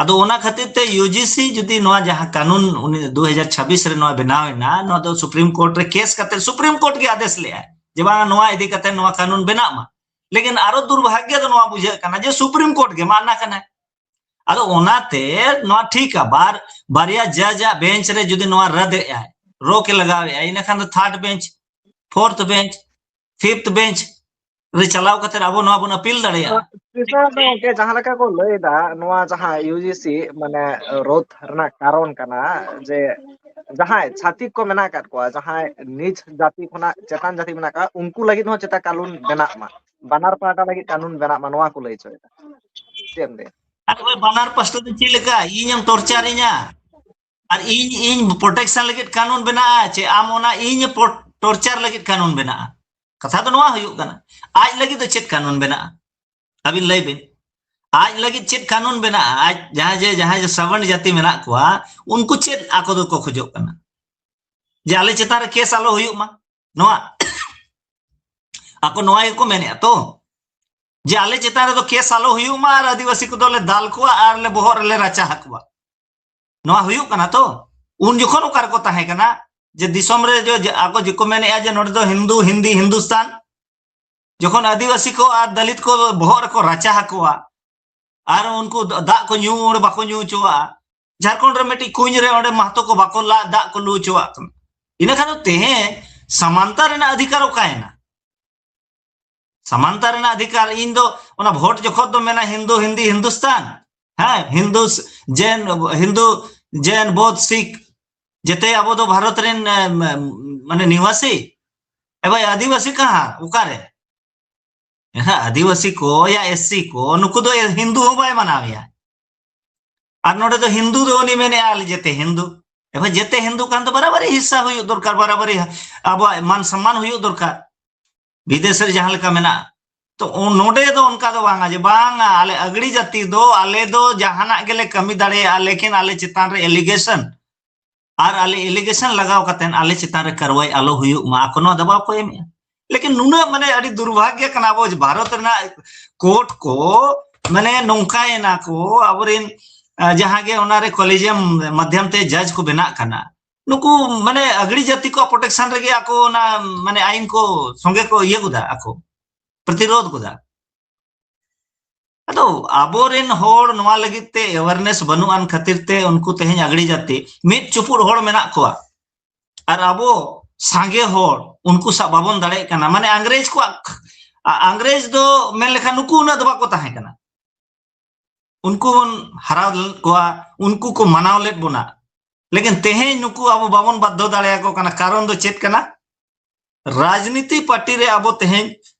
ᱟᱫᱚ ᱚᱱᱟ ᱠᱷᱟᱹᱛᱤᱨ ᱛᱮ ᱭᱩ ᱡᱤ ᱥᱤ ᱡᱩᱫᱤ ᱱᱚᱣᱟ ᱡᱟᱦᱟᱸ ᱠᱟᱹᱱᱩᱱ ᱩᱱᱤ ᱫᱩ ᱦᱟᱡᱟᱨ ᱪᱷᱟᱵᱵᱤᱥ ᱨᱮ ᱱᱚᱣᱟ ᱵᱮᱱᱟᱣ ᱮᱱᱟ, ᱱᱚᱣᱟ ᱫᱚ ᱥᱩᱯᱨᱤᱢ ᱠᱳᱨᱴ ᱨᱮ ᱠᱮᱥ ᱠᱟᱛᱮ ᱥᱩᱯᱨᱤᱢ ᱠᱳᱨᱴ ᱜᱮ ᱟᱫᱮᱥ ᱞᱮᱫᱼᱟᱭ ᱡᱮ ᱵᱟᱝ ᱱᱚᱣᱟ ᱤᱫᱤ ᱠᱟᱛᱮ ᱱᱚᱣᱟ ᱠᱟᱹᱱᱩᱱ ᱵᱮᱱᱟᱜ ᱢᱟ᱾ ᱞᱮᱠᱤᱱ ᱟᱨᱚ ᱫᱩᱨᱵᱷᱟᱜᱭᱚ ᱫᱚ ᱱᱚᱣᱟ ᱵᱩᱡᱷᱟᱹᱜ ᱠᱟᱱᱟ ᱡᱮ ᱥᱩᱯᱨᱤᱢ ᱠᱳᱨᱴ ᱜᱮ ᱢᱟᱱᱟ ᱠᱟᱱᱟᱭ᱾ ᱟᱫᱚ ᱚᱱᱟᱛᱮ ᱱᱚᱣᱟ ᱴᱷᱤᱠᱟ, ᱵᱟᱨ ᱵᱟᱨᱭᱟ ᱡᱟᱡᱽ ᱟᱜ ᱵᱮᱧᱪ ᱨᱮ ᱡᱩᱫᱤ ᱱᱚᱣᱟ ᱨᱟᱫ ᱮᱜᱼᱟᱭ, ᱨᱚᱠ ᱮ ᱞᱟᱜᱟᱣ ᱮᱜᱼᱟᱭ, ᱤᱱᱟᱹᱠᱷᱟᱱ ᱫᱚ third bench, fourth bench, fifth bench ᱨᱮ ᱪᱟᱞᱟᱣ ᱠᱟᱛᱮ ᱟᱵᱚ ᱱᱚᱣᱟ ᱵᱚᱱ ᱟᱯᱤᱞ ᱫᱟᱲᱮᱭᱟᱜᱼᱟ᱾ ᱠᱨᱤᱥᱱᱟ ᱫᱚ ᱜᱚᱝᱠᱮ ᱡᱟᱦᱟᱸ ᱞᱮᱠᱟ ᱠᱚ ᱞᱟᱹᱭ ᱮᱫᱟ, ᱱᱚᱣᱟ ᱡᱟᱦᱟᱸ ᱭᱩ ᱡᱤ ᱥᱤ ᱢᱟᱱᱮ ᱨᱳᱫᱷ ᱨᱮᱱᱟᱜ ᱠᱟᱨᱚᱱ ᱠᱟᱱᱟ ᱡᱮ ᱡᱟᱦᱟᱸᱭ ᱪᱷᱟᱹᱛᱤᱠ ᱠᱚ ᱢᱮᱱᱟᱜ ᱟᱠᱟᱫ ᱠᱚᱣᱟ, ᱡᱟᱦᱟᱸᱭ ᱱᱤᱪ ᱡᱟᱹᱛᱤ ᱠᱷᱚᱱᱟᱜ ᱪᱮᱛᱟᱱ ᱡᱟᱹᱛᱤ ᱢᱮᱱᱟᱜ ᱟᱠᱟᱫ, ᱩᱱᱠᱩ ᱞᱟᱹᱜᱤᱫ ᱦᱚᱸ ᱪᱮᱛᱟ ᱠᱟᱹᱱᱩᱱ ᱵᱮᱱᱟᱜ ᱢᱟ, ᱵᱟᱱᱟᱨ ᱯᱟᱦᱴᱟ ᱞᱟᱹᱜᱤᱫ ᱠᱟᱹᱱᱩᱱ ᱵᱮᱱᱟᱜ ᱢᱟ, ᱱᱚᱣᱟ ᱠᱚ ᱞᱟᱹᱭ ᱦᱚᱪᱚᱭᱮᱫᱟ᱾ ᱪᱮᱫ ᱮᱢ ᱞᱟᱹᱭᱟ? ᱟᱨ ᱛᱚᱵᱮ ᱵᱟᱱᱟᱨ ᱯᱟᱥᱴᱟ ᱫᱚ ᱪᱮᱫ ᱞᱮᱠᱟ? ᱤᱧᱮᱢ ᱴᱚᱨᱪᱟᱨᱤᱧᱟ ᱟᱨ ᱤᱧ, ᱤᱧ ᱯᱨᱚᱴᱮᱠᱥᱚᱱ ᱞᱟᱹᱜᱤᱫ ᱠᱟᱹᱱᱩᱱ ᱵᱮᱱᱟᱜᱼᱟ, ᱪᱮ ᱟᱢ ᱚᱱᱟ ᱤᱧ ᱴᱚᱨᱪᱟᱨ ᱞᱟᱹᱜᱤᱫ ᱠᱟᱹᱱᱩᱱ ᱵᱮᱱᱟᱜᱼᱟ? ᱠᱟᱛᱷᱟ ᱫᱚ ᱱᱚᱣᱟ ᱦᱩᱭᱩᱜ ᱠᱟᱱᱟ, ᱟᱡ ᱞᱟᱹᱜᱤᱫ ᱫᱚ ᱪᱮᱫ ᱠᱟᱹᱱᱩᱱ ᱵᱮᱱᱟᱜᱼᱟ? ᱟᱹᱵᱤᱱ ᱞᱟᱹᱭ ᱵᱤᱱ, ᱟᱡ ᱞᱟᱹᱜᱤᱫ ᱪᱮᱫ ᱠᱟᱹᱱᱩᱱ ᱵᱮᱱᱟᱜᱼᱟ? ᱟᱡ ᱡᱟᱦᱟᱸᱭ ᱡᱮ, ᱡᱟᱦᱟᱸᱭ ᱡᱮ ᱥᱟᱵᱟᱨᱱ ᱡᱟᱹᱛᱤ ᱢᱮᱱᱟᱜ ᱠᱚᱣᱟ, ᱩᱱᱠᱩ ᱪᱮᱫ ᱟᱠᱚ ᱫᱚᱠᱚ ᱠᱷᱚᱡᱚᱜ ᱠᱟᱱᱟ? ᱡᱮ ᱟᱞᱮ ᱪᱮᱛᱟᱱ ᱨᱮ ᱠᱮᱥ ᱟᱞᱚ ᱦᱩᱭᱩᱜ ᱢᱟ, ᱱᱚᱣᱟ ᱟᱠᱚ ᱱᱚᱣᱟ ᱜᱮᱠᱚ ᱢᱮᱱᱮᱫᱼᱟ ᱛᱚ, ᱡᱮ ᱟᱞᱮ ᱪᱮᱛᱟᱱ ᱨᱮᱫᱚ ᱠᱮᱥ ᱟᱞᱚ ᱦᱩᱭᱩᱜ ᱢᱟ ᱟᱨ ᱟᱹᱫᱤᱵᱟᱹᱥᱤ ᱠᱚᱫᱚ ᱞᱮ ᱫᱟᱞ ᱠᱚᱣᱟ ᱟᱨ ᱞᱮ ᱵᱚᱦᱚᱜ ᱨᱮᱞᱮ ᱨᱟᱪᱟ ᱟᱠᱚᱣᱟ᱾ ᱱᱚᱣᱟ ᱦᱩᱭᱩᱜ ᱠᱟᱱᱟ ᱛᱚ? ᱩᱱ ᱡᱚᱠᱷᱚᱱ ᱚᱠᱟ ᱨᱮᱠᱚ ᱛᱟᱦᱮᱸ ᱠᱟᱱᱟ? ᱡᱮ ᱫᱤᱥᱚᱢ ᱨᱮ ᱡᱮ, ᱡᱮ ᱟᱠᱚ ᱡᱮᱠᱚ ᱢᱮᱱᱮᱫᱼᱟ ᱡᱮ ᱱᱚᱰᱮ ᱫᱚ ᱦᱤᱱᱫᱩ, ᱦᱤᱱᱫᱤ, ᱦᱤᱱᱫᱩᱥᱛᱟᱱ, ᱡᱚᱠᱷᱚᱱ ᱟᱹᱫᱤᱵᱟᱹᱥᱤ ᱠᱚ ᱟᱨ ᱫᱟᱞᱤᱛ ᱠᱚ ᱵᱚᱦᱚᱜ ᱨᱮᱠᱚ ᱨᱟᱪᱟ ᱟᱠᱚᱣᱟ ᱟᱨ ᱩᱱᱠᱩ ᱫᱟᱜ ᱠᱚ ᱧᱩ, ᱚᱸᱰᱮ ᱵᱟᱠᱚ ᱧᱩ ᱦᱚᱪᱚᱣᱟᱜᱼᱟ, ᱡᱷᱟᱲᱠᱷᱚᱸᱰ ᱨᱮ ᱢᱤᱫᱴᱤᱡ ᱠᱩᱧ ᱨᱮ ᱚᱸᱰᱮ ᱢᱟᱦᱛᱚ ᱠᱚ ᱵᱟᱠᱚ ᱞᱟ-, ᱫᱟᱜ ᱠᱚ ᱞᱩ ᱦᱚᱪᱚᱣᱟᱜ ᱠᱟᱱᱟ᱾ ᱤᱱᱟᱹ ᱠᱷᱟᱱ ᱫᱚ ᱛᱮᱦᱮᱧ ᱥᱟᱢᱟᱱᱛᱟ ᱨᱮᱱᱟᱜ ᱚᱫᱷᱤᱠᱟᱨ ᱚᱠᱟᱭᱮᱱᱟ? ᱥᱟᱢᱟᱱᱛᱟ ᱨᱮᱱᱟᱜ ᱚᱫᱷᱤᱠᱟᱨ, ᱤᱧ ᱫᱚ ᱚᱱᱟ ᱵᱷᱳᱴ ᱡᱚᱠᱷᱚᱱ ᱫᱚ ᱢᱮᱱᱟ ᱦᱤᱱᱫᱩ, ᱦᱤᱱᱫᱤ, ᱦᱤᱱᱫᱩᱥᱛᱟᱱ, ᱦᱮᱸ, ᱦᱤᱱᱫᱩ, ᱡᱮᱱ, ᱦᱤᱱᱫᱩ, ᱡᱮᱱ, ᱵᱳᱫᱷ, ᱥᱤᱠᱷ, ᱡᱮᱛᱮ ᱟᱵᱚ ᱫᱚ ᱵᱷᱟᱨᱚᱛ ᱨᱮᱱ, ᱮ, ᱢᱟᱱᱮ ᱱᱤᱣᱟᱥᱤ᱾ ᱮ ᱵᱷᱟᱭ, ᱟᱹᱫᱤᱵᱟᱹᱥᱤ ᱠᱟᱦᱟᱸ, ᱚᱠᱟᱨᱮ? ᱦᱮᱸ, ᱟᱹᱫᱤᱵᱟᱹᱥᱤ ᱠᱚ ᱭᱟ ᱮᱥ ᱥᱤ ᱠᱚ, ᱱᱩᱠᱩ ᱫᱚ ᱦᱤᱱᱫᱩ ᱦᱚᱸ ᱵᱟᱭ ᱢᱟᱱᱟᱣᱮᱭᱟ᱾ ᱟᱨ ᱱᱚᱰᱮ ᱫᱚ ᱦᱤᱱᱫᱩ ᱫᱚ ᱩᱱᱤ ᱢᱮᱱᱮᱜᱼᱟ, ᱟᱞᱮ ᱡᱮᱛᱮ ᱦᱤᱱᱫᱩ᱾ ᱮ ᱵᱷᱟᱭ, ᱡᱮᱛᱮ ᱦᱤᱱᱫᱩ ᱠᱷᱟᱱ ᱫᱚ ᱵᱟᱨᱟᱵᱟᱨᱤ ᱦᱤᱥᱥᱟ ᱦᱩᱭᱩᱜ ᱫᱚᱨᱠᱟᱨ, ᱵᱟᱨᱟᱵᱟᱨᱤ ᱟᱵᱚᱣᱟᱜ ᱢᱟᱱ ᱥᱚᱢᱢᱟᱱ ᱦᱩᱭᱩᱜ ᱫᱚᱨᱠᱟᱨ, ᱵᱤᱫᱮᱥ ᱨᱮ ᱡᱟᱦᱟᱸ ᱞᱮᱠᱟ ᱢᱮᱱᱟᱜᱼᱟ᱾ ᱛᱚ, ᱚ-, ᱱᱚᱰᱮ ᱫᱚ ᱚᱱᱠᱟ ᱫᱚ ᱵᱟᱝᱟ ᱡᱮ ᱵᱟᱝᱟ, ᱟᱞᱮ ᱟᱜᱽᱲᱤ ᱡᱟᱹᱛᱤ ᱫᱚ, ᱟᱞᱮ ᱫᱚ ᱡᱟᱦᱟᱱᱟᱜ ᱜᱮᱞᱮ ᱠᱟᱹᱢᱤ ᱫᱟᱲᱮᱭᱟᱜᱼᱟ, ᱞᱮᱠᱤᱱ ᱟᱞᱮ ᱪᱮᱛᱟᱱ ᱨᱮ ᱮᱞᱤᱜᱮᱥᱚᱱ ᱟᱨ ᱟᱞᱮ ᱮᱞᱤᱜᱮᱥᱚᱱ ᱞᱟᱜᱟᱣ ᱠᱟᱛᱮ ᱟᱞᱮ ᱪᱮᱛᱟᱱ ᱨᱮ ᱠᱟᱨᱣᱟᱭ ᱟᱞᱚ ᱦᱩᱭᱩᱜ ᱢᱟ, ᱟᱠᱚ ᱱᱚᱣᱟ ᱫᱟᱵᱟᱣ ᱠᱚ ᱮᱢᱮᱜᱼᱟ᱾ ᱞᱮᱠᱤᱱ ᱱᱩᱱᱟᱹᱜ, ᱢᱟᱱᱮ, ᱟᱹᱰᱤ ᱫᱩᱨᱵᱷᱟᱜᱽᱭᱚ ᱠᱟᱱᱟ ᱟᱵᱚ ᱵᱷᱟᱨᱚᱛ ᱨᱮᱱᱟᱜ ᱠᱳᱨᱴ ᱠᱚ, ᱢᱟᱱᱮ, ᱱᱚᱝᱠᱟᱭᱮᱱᱟ ᱠᱚ, ᱟᱵᱚᱨᱮᱱ, ᱟ, ᱡᱟᱦᱟᱸ ᱜᱮ ᱚᱱᱟᱨᱮ ᱠᱚᱞᱮᱡᱤᱭᱟᱢ ᱢᱟᱫᱽᱫᱷᱚᱢ ᱛᱮ ᱡᱟᱡᱽ ᱠᱚ ᱵᱮᱱᱟᱜ ᱠᱟᱱᱟ, ᱱᱩᱠᱩ, ᱢᱟᱱᱮ, ᱟᱜᱽᱲᱤ ᱡᱟᱹᱛᱤ ᱠᱚᱣᱟᱜ ᱯᱨᱚᱴᱮᱠᱥᱚᱱ ᱨᱮᱜᱮ ᱟᱠᱚ ᱚᱱᱟ, ᱢᱟᱱᱮ, ᱟᱭᱤᱱ ᱠᱚ ᱥᱚᱸᱜᱮ ᱠᱚ ᱤᱭᱟᱹ ᱜᱚᱫᱟ, ᱟᱠᱚ ᱯᱨᱚᱛᱤᱨᱳᱫᱷ ᱜᱚᱫᱟ᱾ ᱟᱫᱚ ᱟᱵᱚᱨᱮᱱ ᱦᱚᱲ ᱱᱚᱣᱟ ᱞᱟᱹᱜᱤᱫ ᱛᱮ ᱮᱣᱟᱨᱱᱮᱥ ᱵᱟᱹᱱᱩᱜ ᱟᱱ ᱠᱷᱟᱹᱛᱤᱨ ᱛᱮ ᱩᱱᱠᱩ ᱛᱮᱦᱮᱧ ᱟᱜᱽᱲᱤ ᱡᱟᱹᱛᱤ ᱢᱤᱫ ᱪᱩᱯᱩᱫ ᱦᱚᱲ ᱢᱮᱱᱟᱜ ᱠᱚᱣᱟ, ᱟᱨ ᱟᱵᱚ ᱥᱟᱸᱜᱮ ᱦᱚᱲ ᱩᱱᱠᱩ ᱥᱟᱶ ᱵᱟᱵᱚᱱ ᱫᱟᱲᱮᱭᱟᱜ ᱠᱟᱱᱟ᱾ ᱢᱟᱱᱮ ᱟᱝᱨᱮᱡᱽ ᱠᱚᱣᱟᱜ, ᱟ-, ᱟᱝᱨᱮᱡᱽ ᱫᱚ ᱢᱮᱱ ᱞᱮᱠᱷᱟᱱ ᱱᱩᱠᱩ ᱩᱱᱟᱹᱜ ᱫᱚ ᱵᱟᱠᱚ ᱛᱟᱦᱮᱸ ᱠᱟᱱᱟ᱾ ᱩᱱᱠᱩ ᱵᱚᱱ ᱦᱟᱨᱟᱣ ᱞᱮᱫ ᱠᱚᱣᱟ, ᱩᱱᱠᱩ ᱠᱚ ᱢᱟᱱᱟᱣ ᱞᱮᱫ ᱵᱚᱱᱟ᱾ ᱞᱮᱠᱤᱱ ᱛᱮᱦᱮᱧ ᱱᱩᱠᱩ ᱟᱵᱚ ᱵᱟᱵᱚᱱ ᱵᱟᱫᱽᱫᱷᱚ ᱫᱟᱲᱮᱭᱟᱠᱚ ᱠᱟᱱᱟ᱾ ᱠᱟᱨᱚᱱ ᱫᱚ ᱪᱮᱫ ᱠᱟᱱᱟ? ᱨᱟᱡᱽᱱᱤᱛᱤ ᱯᱟᱨᱴᱤ ᱨᱮ ᱟᱵᱚ ᱛᱮᱦᱮᱧ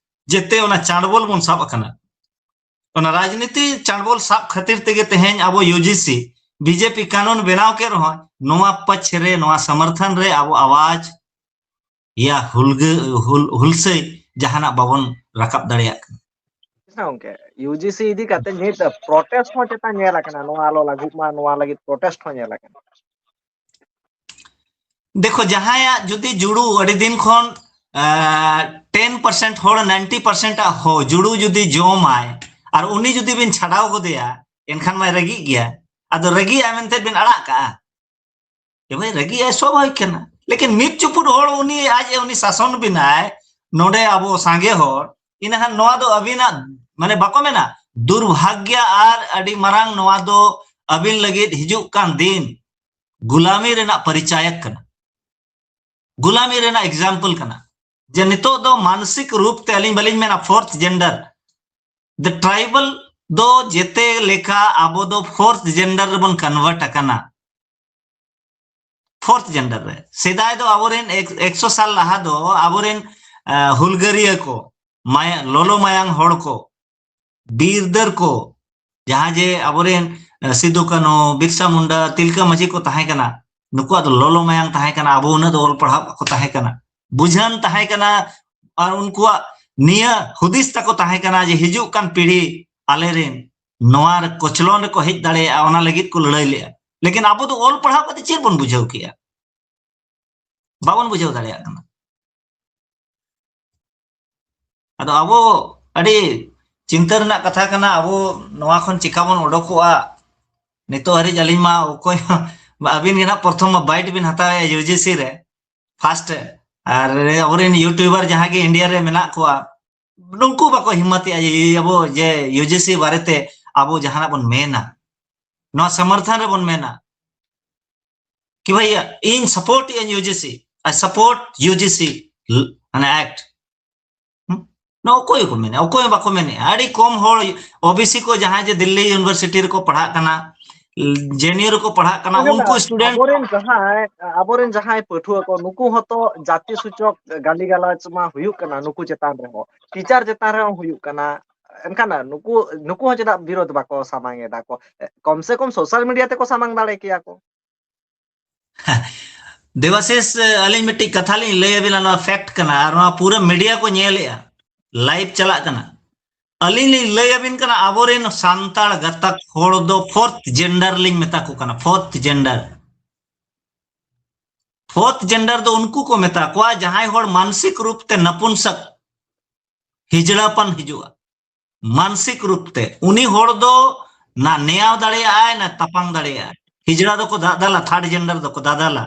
ᱡᱮᱛᱮ ᱚᱱᱟ ᱪᱟᱸᱰᱵᱚᱞ ᱵᱚᱱ ᱥᱟᱵ ᱟᱠᱟᱱᱟ᱾ ᱚᱱᱟ ᱨᱟᱡᱽᱱᱤᱛᱤ ᱪᱟᱸᱰᱵᱚᱞ ᱥᱟᱵ ᱠᱷᱟᱹᱛᱤᱨ ᱛᱮᱜᱮ ᱛᱮᱦᱮᱧ ᱟᱵᱚ ᱭᱩ ᱡᱤ ᱥᱤ, ᱵᱤ ᱡᱮ ᱯᱤ ᱠᱟᱹᱱᱩᱱ ᱵᱮᱱᱟᱣ ᱠᱮᱫ ᱨᱮᱦᱚᱸ, ᱱᱚᱣᱟ ᱯᱟᱪᱷᱮ ᱨᱮ, ᱱᱚᱣᱟ ᱥᱚᱢᱚᱨᱛᱷᱚᱱ ᱨᱮ ᱟᱵᱚ ᱟᱣᱟᱡᱽ ᱭᱟ ᱦᱩᱞᱜᱟᱹ-, ᱦᱩᱞ-, ᱦᱩᱞᱥᱟᱹᱭ ᱡᱟᱦᱟᱱᱟᱜ ᱵᱟᱵᱚᱱ ᱨᱟᱠᱟᱵ ᱫᱟᱲᱮᱭᱟᱜ ᱠᱟᱱᱟ᱾ ᱦᱮᱸ ᱜᱚᱝᱠᱮ, ᱭᱩ ᱡᱤ ᱥᱤ ᱤᱫᱤ ᱠᱟᱛᱮ ᱱᱤᱛ ᱯᱨᱚᱴᱮᱥᱴ ᱦᱚᱸ ᱪᱮᱛᱟᱱ ᱧᱮᱞ ᱟᱠᱟᱱᱟ, ᱱᱚᱣᱟ ᱟᱞᱚ ᱞᱟᱹᱜᱩᱜ ᱢᱟ, ᱱᱚᱣᱟ ᱞᱟᱹᱜᱤᱫ ᱯᱨᱚᱴᱮᱥᱴ ᱦᱚᱸ ᱧᱮᱞ ᱟᱠᱟᱱᱟ᱾ ᱫᱮᱠᱷᱚ, ᱡᱟᱦᱟᱸᱭᱟᱜ ᱡᱩᱫᱤ ᱡᱩᱲᱩ ᱟᱹᱰᱤ ᱫᱤᱱ ᱠᱷᱚᱱ, ᱟᱸ, ᱴᱮᱱ ᱯᱟᱨᱥᱮᱱᱴ ᱦᱚᱲ ᱱᱟᱭᱤᱱᱴᱤ ᱯᱟᱨᱥᱮᱱᱴ ᱟᱜ ᱦᱚ-, ᱡᱩᱲᱩ ᱡᱩᱫᱤ ᱡᱚᱢᱟᱭ ᱟᱨ ᱩᱱᱤ ᱡᱩᱫᱤ ᱵᱤᱱ ᱪᱷᱟᱰᱟᱣ ᱜᱚᱫᱮᱭᱟ, ᱮᱱᱠᱷᱟᱱ ᱢᱟᱭ ᱨᱟᱹᱜᱤᱜ ᱜᱮᱭᱟ᱾ ᱟᱫᱚ ᱨᱟᱹᱜᱤᱜᱼᱟ ᱢᱮᱱᱛᱮ ᱵᱤᱱ ᱟᱲᱟᱜ ᱠᱟᱜᱼᱟ? ᱮ ᱵᱷᱟᱭ, ᱨᱟᱹᱜᱤᱜᱼᱟᱭ, ᱥᱣᱟᱵᱷᱟᱵᱤᱠ ᱠᱟᱱᱟ᱾ ᱞᱮᱠᱤᱱ ᱢᱤᱫ ᱪᱩᱯᱩᱫ ᱦᱚᱲ ᱩᱱᱤ ᱟᱡ ᱮ ᱩᱱᱤ ᱥᱟᱥᱚᱱ ᱵᱤᱱᱟᱭ, ᱱᱚᱰᱮ ᱟᱵᱚ ᱥᱟᱸᱜᱮ ᱦᱚᱲ, ᱤᱱᱟᱹᱠᱷᱟᱱ ᱱᱚᱣᱟ ᱫᱚ ᱟᱹᱵᱤᱱᱟᱜ, ᱢᱟᱱᱮ, ᱵᱟᱠᱚ ᱢᱮᱱᱟ, ᱫᱩᱨᱵᱷᱟᱜᱽᱭᱟ ᱟᱨ ᱟᱹᱰᱤ ᱢᱟᱨᱟᱝ ᱱᱚᱣᱟ ᱫᱚ ᱟᱹᱵᱤᱱ ᱞᱟᱹᱜᱤᱫ ᱦᱤᱡᱩᱜ ᱠᱟᱱ ᱫᱤᱱ ᱜᱩᱞᱟᱢᱤ ᱨᱮᱱᱟᱜ ᱯᱚᱨᱤᱪᱟᱭᱚᱠ ᱠᱟᱱᱟ᱾ ᱜᱩᱞᱟᱢᱤ ᱨᱮᱱᱟᱜ ᱮᱠᱡᱟᱢᱯᱚᱞ ᱠᱟᱱᱟ᱾ ᱡᱮ ᱱᱤᱛᱚᱜ ᱫᱚ ᱢᱟᱱᱥᱤᱠ ᱨᱩᱯ ᱛᱮ, ᱟᱹᱞᱤᱧ ᱵᱟᱹᱞᱤᱧ ᱢᱮᱱᱟ fourth gender, the tribal ᱫᱚ ᱡᱮᱛᱮ ᱞᱮᱠᱟ ᱟᱵᱚ ᱫᱚ fourth gender ᱨᱮᱵᱚᱱ ᱠᱚᱱᱵᱷᱟᱨᱴ ᱟᱠᱟᱱᱟ᱾ fourth gender ᱨᱮ ᱥᱮᱫᱟᱭ ᱫᱚ ᱟᱵᱚᱨᱮᱱ ᱮᱠ- ᱮᱠᱥᱚ ᱥᱟᱞ ᱞᱟᱦᱟ ᱫᱚ ᱟᱵᱚᱨᱮᱱ ᱦᱩᱞᱜᱟᱹᱨᱤᱭᱟᱹ ᱠᱚ, ᱢᱟᱭᱟ- ᱞᱚᱞᱚ ᱢᱟᱭᱟᱝ ᱦᱚᱲ ᱠᱚ, ᱵᱤᱨᱫᱟᱹᱨ ᱠᱚ, ᱡᱟᱦᱟᱸ ᱡᱮ ᱟᱵᱚᱨᱮᱱ ᱥᱤᱫᱩ ᱠᱟᱹᱱᱦᱩ, ᱵᱤᱨᱥᱟ ᱢᱩᱱᱰᱟ, ᱛᱤᱞᱠᱟᱹ ᱢᱟᱹᱡᱷᱤ ᱠᱚ ᱛᱟᱦᱮᱸ ᱠᱟᱱᱟ, ᱱᱩᱠᱩᱣᱟᱜ ᱫᱚ ᱞᱚᱞᱚ ᱢᱟᱭᱟᱝ ᱛᱟᱦᱮᱸ ᱠᱟᱱᱟ᱾ ᱟᱵᱚ ᱩᱱᱟᱹᱜ ᱫᱚ ᱚᱞ ᱯᱟᱲᱦᱟᱣ ᱵᱟᱠᱚ ᱛᱟᱦᱮᱸ ᱠᱟᱱᱟ, ᱵᱩᱡᱷᱟᱹᱱ ᱛᱟᱦᱮᱸ ᱠᱟᱱᱟ, ᱟᱨ ᱩᱱᱠᱩᱣᱟᱜ ᱱᱤᱭᱟᱹ ᱦᱩᱫᱤᱥ ᱛᱟᱠᱚ ᱛᱟᱦᱮᱸ ᱠᱟᱱᱟ ᱡᱮ ᱦᱤᱡᱩᱜ ᱠᱟᱱ ᱯᱤᱲᱦᱤ ᱟᱞᱮᱨᱮᱱ ᱱᱚᱣᱟ ᱨᱮ ᱠᱚᱪᱞᱚᱱ ᱨᱮᱠᱚ ᱦᱮᱡ ᱫᱟᱲᱮᱭᱟᱜᱼᱟ, ᱚᱱᱟ ᱞᱟᱹᱜᱤᱫ ᱠᱚ ᱞᱟᱹᱲᱦᱟᱹᱭ ᱞᱮᱫᱼᱟ᱾ ᱞᱮᱠᱤᱱ ᱟᱵᱚ ᱫᱚ ᱚᱞ ᱯᱟᱲᱦᱟᱣ ᱠᱟᱛᱮ ᱪᱮᱫ ᱵᱚᱱ ᱵᱩᱡᱷᱟᱹᱣ ᱠᱮᱜᱼᱟ? ᱵᱟᱵᱚᱱ ᱵᱩᱡᱷᱟᱹᱣ ᱫᱟᱲᱮᱭᱟᱜ ᱠᱟᱱᱟ᱾ ᱟᱫᱚ ᱟᱵᱚ ᱟᱹᱰᱤ ᱪᱤᱱᱛᱟᱹ ᱨᱮᱱᱟᱜ ᱠᱟᱛᱷᱟ ᱠᱟᱱᱟ, ᱟᱵᱚ ᱱᱚᱣᱟ ᱠᱷᱚᱱ ᱪᱤᱠᱟ ᱵᱚᱱ ᱚᱰᱚᱠᱚᱜᱼᱟ᱾ ᱱᱤᱛᱚᱜ ᱦᱟᱹᱨᱤᱡ ᱟᱹᱞᱤᱧ ᱢᱟ ᱚᱠᱚᱭ ᱦᱚᱸ, ᱟᱹᱵᱤᱱ ᱜᱮ ᱱᱟᱜ ᱯᱨᱚᱛᱷᱚᱢ ᱢᱟ ᱵᱟᱭᱤᱴ ᱵᱤᱱ ᱦᱟᱛᱟᱣᱮᱫᱼᱟ ᱭᱩ ᱡᱤ ᱥᱤ ᱨᱮ ᱯᱷᱟᱥᱴ, ᱟᱨ ᱟᱵᱚᱨᱮᱱ ᱭᱩᱴᱩᱵᱟᱨ ᱡᱟᱦᱟᱸ ᱜᱮ ᱤᱱᱰᱤᱭᱟ ᱨᱮ ᱢᱮᱱᱟᱜ ᱠᱚᱣᱟ, ᱱᱩᱠᱩ ᱵᱟᱠᱚ ᱦᱤᱢᱢᱟᱛᱮᱜᱼᱟ ᱡᱮ ᱟᱵᱚ ᱡᱮ ᱭᱩ ᱡᱤ ᱥᱤ ᱵᱟᱨᱮᱛᱮ ᱟᱵᱚ ᱡᱟᱦᱟᱱᱟᱜ ᱵᱚᱱ ᱢᱮᱱᱟ, ᱱᱚᱣᱟ ᱥᱚᱢᱚᱨᱛᱷᱚᱱ ᱨᱮᱵᱚᱱ ᱢᱮᱱᱟ ᱠᱤ ᱵᱷᱟᱭ ᱤᱧ ᱥᱟᱯᱳᱨᱴ ᱤᱧ U G C, I support U G C ᱢᱟᱱᱮ ᱮᱠᱴ᱾ ᱱᱚᱣᱟ ᱚᱠᱚᱭ ᱠᱚ ᱢᱮᱱᱮᱫᱼᱟ? ᱚᱠᱚᱭ ᱦᱚᱸ ᱵᱟᱠᱚ ᱢᱮᱱᱮᱫᱼᱟ᱾ ᱟᱹᱰᱤ ᱠᱚᱢ ᱦᱚᱲ ᱳ ᱵᱤ ᱥᱤ ᱠᱚ ᱡᱟᱦᱟᱸᱭ ᱡᱮ ᱫᱤᱞᱞᱤ ᱤᱭᱩᱱᱤᱵᱷᱟᱨᱥᱤᱴᱤ ᱨᱮᱠᱚ ᱯᱟᱲᱦᱟᱜ ᱠᱟᱱᱟ, ᱡᱮ ᱮᱱ ᱭᱩ ᱨᱮᱠᱚ ᱯᱟᱲᱦᱟᱜ ᱠᱟᱱᱟ, ᱟᱸᱡᱚᱢ ᱩᱱᱠᱩ ᱢᱮ, ᱥᱴᱩᱰᱮᱱᱴ ᱟᱵᱚᱨᱮᱱ ᱡᱟᱦᱟᱸᱭ, ᱟᱵᱚᱨᱮᱱ ᱡᱟᱦᱟᱸᱭ ᱯᱟᱹᱴᱷᱩᱣᱟᱹ ᱠᱚ, ᱱᱩᱠᱩ ᱦᱚᱸᱛᱚ ᱡᱟᱹᱛᱤ ᱥᱩᱪᱚᱠ ᱜᱟᱹᱞᱤ ᱜᱟᱞᱚᱪ ᱢᱟ ᱦᱩᱭᱩᱜ ᱠᱟᱱᱟ, ᱱᱩᱠᱩ ᱪᱮᱛᱟᱱ ᱨᱮᱦᱚᱸ, ᱴᱤᱪᱟᱨ ᱪᱮᱛᱟᱱ ᱨᱮᱦᱚᱸ ᱦᱩᱭᱩᱜ ᱠᱟᱱᱟ᱾ ᱮᱱᱠᱷᱟᱱ ᱱᱩᱠᱩ, ᱱᱩᱠᱩ ᱦᱚᱸ ᱪᱮᱫᱟᱜ ᱵᱤᱨᱳᱫᱷ ᱵᱟᱠᱚ ᱥᱟᱢᱟᱝ ᱮᱫᱟ ᱠᱚ? ᱠᱚᱢ ᱥᱮ ᱠᱚᱢ ᱥᱳᱥᱟᱞ ᱢᱤᱰᱤᱭᱟ ᱛᱮᱠᱚ ᱥᱟᱢᱟᱝ ᱫᱟᱲᱮ ᱠᱮᱭᱟ ᱠᱚ᱾ ᱫᱮᱵᱟᱥᱤᱥ, ᱟᱹᱞᱤᱧ ᱢᱤᱫᱴᱤᱡ ᱠᱟᱛᱷᱟ ᱞᱤᱧ ᱞᱟᱹᱭ ᱟᱵᱤᱱᱟ, ᱱᱚᱣᱟ ᱯᱷᱮᱠᱴ ᱠᱟᱱᱟ, ᱟᱨ ᱱᱚᱣᱟ ᱯᱩᱨᱟᱹ ᱢᱤᱰᱤᱭᱟ ᱠᱚ ᱧᱮᱞᱮᱜᱼᱟ, ᱞᱟᱭᱤᱵᱷ ᱪᱟᱞᱟᱜ ᱠᱟᱱᱟ᱾ ᱟᱹᱞᱤᱧ ᱞᱤᱧ ᱞᱟᱹᱭ ᱟᱵᱤᱱ ᱠᱟᱱᱟ, ᱟᱵᱚᱨᱮᱱ ᱥᱟᱱᱛᱟᱲ ᱜᱟᱛᱟᱠ ᱦᱚᱲ ᱫᱚ ᱯᱷᱳᱨᱛᱷ ᱡᱮᱱᱰᱟᱨ ᱞᱤᱧ ᱢᱮᱛᱟ ᱠᱚ ᱠᱟᱱᱟ, ᱯᱷᱳᱨᱛᱷ ᱡᱮᱱᱰᱟᱨ᱾ ᱯᱷᱳᱨᱛᱷ ᱡᱮᱱᱰᱟᱨ ᱫᱚ ᱩᱱᱠᱩ ᱠᱚ ᱢᱮᱛᱟ ᱠᱚᱣᱟ ᱡᱟᱦᱟᱸᱭ ᱦᱚᱲ ᱢᱟᱱᱥᱤᱠ ᱨᱩᱯ ᱛᱮ ᱱᱟᱯᱩᱱᱥᱟᱠ, ᱦᱤᱡᱲᱟᱯᱟᱱ ᱦᱤᱡᱩᱜᱼᱟ᱾ ᱢᱟᱱᱥᱤᱠ ᱨᱩᱯ ᱛᱮ ᱩᱱᱤ ᱦᱚᱲ ᱫᱚ ᱱᱟ ᱱᱮᱭᱟᱣ ᱫᱟᱲᱮᱭᱟᱜᱼᱟᱭ, ᱱᱟ ᱛᱟᱯᱟᱢ ᱫᱟᱲᱮᱭᱟᱜᱼᱟᱭ᱾ ᱦᱤᱡᱲᱟ ᱫᱚᱠᱚ ᱫᱟᱫᱟᱞᱟ, ᱛᱷᱟᱨᱰ ᱡᱮᱱᱰᱟᱨ ᱫᱚᱠᱚ ᱫᱟᱫᱟᱞᱟ᱾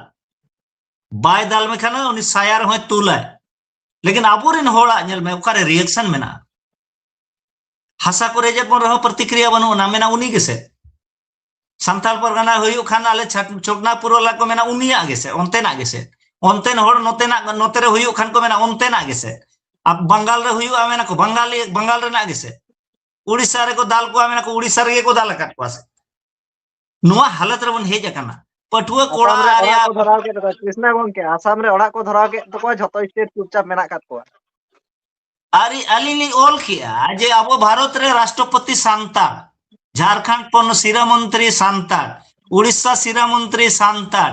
ᱵᱟᱭ ᱫᱟᱞ ᱢᱮᱠᱷᱟᱱ ᱩᱱᱤ ᱥᱟᱭᱟ ᱨᱮᱦᱚᱸᱭ ᱛᱩᱞᱟᱭ᱾ ᱞᱮᱠᱤᱱ ᱟᱵᱚᱨᱮᱱ ᱦᱚᱲᱟᱜ ᱧᱮᱞ ᱢᱮ, ᱚᱠᱟᱨᱮ ᱨᱤᱭᱮᱠᱥᱚᱱ ᱢᱮᱱᱟᱜᱼᱟ? ᱦᱟᱥᱟ ᱠᱚ ᱨᱮᱡᱮᱫ ᱵᱚᱱ ᱨᱮᱦᱚᱸ ᱯᱨᱚᱛᱤᱠᱨᱤᱭᱟ ᱵᱟᱹᱱᱩᱜ ᱟᱱᱟ, ᱢᱮᱱᱟ ᱩᱱᱤ ᱜᱮᱥᱮ᱾ ᱥᱟᱱᱛᱟᱲ ᱯᱟᱨᱜᱟᱱᱟ ᱦᱩᱭᱩᱜ ᱠᱷᱟᱱ ᱟᱞᱮ ᱪᱷᱟᱴ-, ᱪᱷᱳᱴᱱᱟᱜᱯᱩᱨ ᱣᱟᱞᱟ ᱠᱚ ᱢᱮᱱᱟ ᱩᱱᱤᱭᱟᱜ ᱜᱮᱥᱮ, ᱚᱱᱛᱮᱱᱟᱜ ᱜᱮᱥᱮ᱾ ᱚᱱᱛᱮᱱ ᱦᱚᱲ ᱱᱚᱛᱮᱱᱟᱜ, ᱱᱚᱛᱮ ᱨᱮ ᱦᱩᱭᱩᱜ ᱠᱷᱟᱱ ᱠᱚ ᱢᱮᱱᱟ ᱚᱱᱛᱮᱱᱟᱜ ᱜᱮᱥᱮ᱾ ᱟᱨ ᱵᱟᱝᱜᱟᱞ ᱨᱮ ᱦᱩᱭᱩᱜᱼᱟ ᱢᱮᱱᱟ ᱠᱚ ᱵᱟᱝᱜᱟᱞᱤ, ᱵᱟᱝᱜᱟᱞ ᱨᱮᱱᱟᱜ ᱜᱮᱥᱮ᱾ ᱩᱲᱤᱥᱥᱟ ᱨᱮᱠᱚ ᱫᱟᱞ ᱠᱚᱣᱟ ᱢᱮᱱᱟ ᱠᱚ ᱩᱲᱤᱥᱥᱟ ᱨᱮᱜᱮ ᱠᱚ ᱫᱟᱞ ᱟᱠᱟᱫ ᱠᱚᱣᱟ ᱥᱮ᱾ ᱱᱚᱣᱟ ᱦᱟᱞᱚᱛ ᱨᱮᱵᱚᱱ ᱦᱮᱡ ᱟᱠᱟᱱᱟ᱾ ᱯᱟᱹᱴᱷᱩᱣᱟᱹ ᱠᱚᱲᱟ ᱟᱥᱟᱢ ᱨᱮ ᱟᱨ ᱚᱲᱟᱜ ᱭᱟ ᱠᱚ ᱫᱷᱚᱨᱟᱣ ᱠᱮᱫ ᱛᱟᱠᱚᱣᱟ, ᱠᱨᱤᱥᱱᱟ ᱜᱚᱝᱠᱮ, ᱟᱥᱟᱢ ᱨᱮ ᱚᱲᱟᱜ ᱠᱚ ᱫᱷᱚᱨᱟᱣ ᱠᱮᱫ ᱛᱟᱠᱚᱣᱟ, ᱡᱷᱚᱛᱚ ᱥᱴᱮᱴ ᱪᱩᱯᱪᱟᱯ ᱢᱮᱱᱟᱜ ᱟᱠᱟᱫ ᱠᱚᱣᱟ᱾ ᱟᱨ ᱟᱹᱞᱤᱧ ᱞᱤᱧ ᱚᱞ ᱠᱮᱜᱼᱟ ᱡᱮ ᱟᱵᱚ ᱵᱷᱟᱨᱚᱛ ᱨᱮ ᱨᱟᱥᱴᱨᱚᱯᱚᱛᱤ ᱥᱟᱱᱛᱟᱲ, ᱡᱷᱟᱲᱠᱷᱚᱸᱰ ᱯᱚᱱᱚᱛ ᱥᱤᱨᱟᱹ ᱢᱚᱱᱛᱨᱤ ᱥᱟᱱᱛᱟᱲ, ᱩᱲᱤᱥᱥᱟ ᱥᱤᱨᱟᱹ ᱢᱚᱱᱛᱨᱤ ᱥᱟᱱᱛᱟᱲ,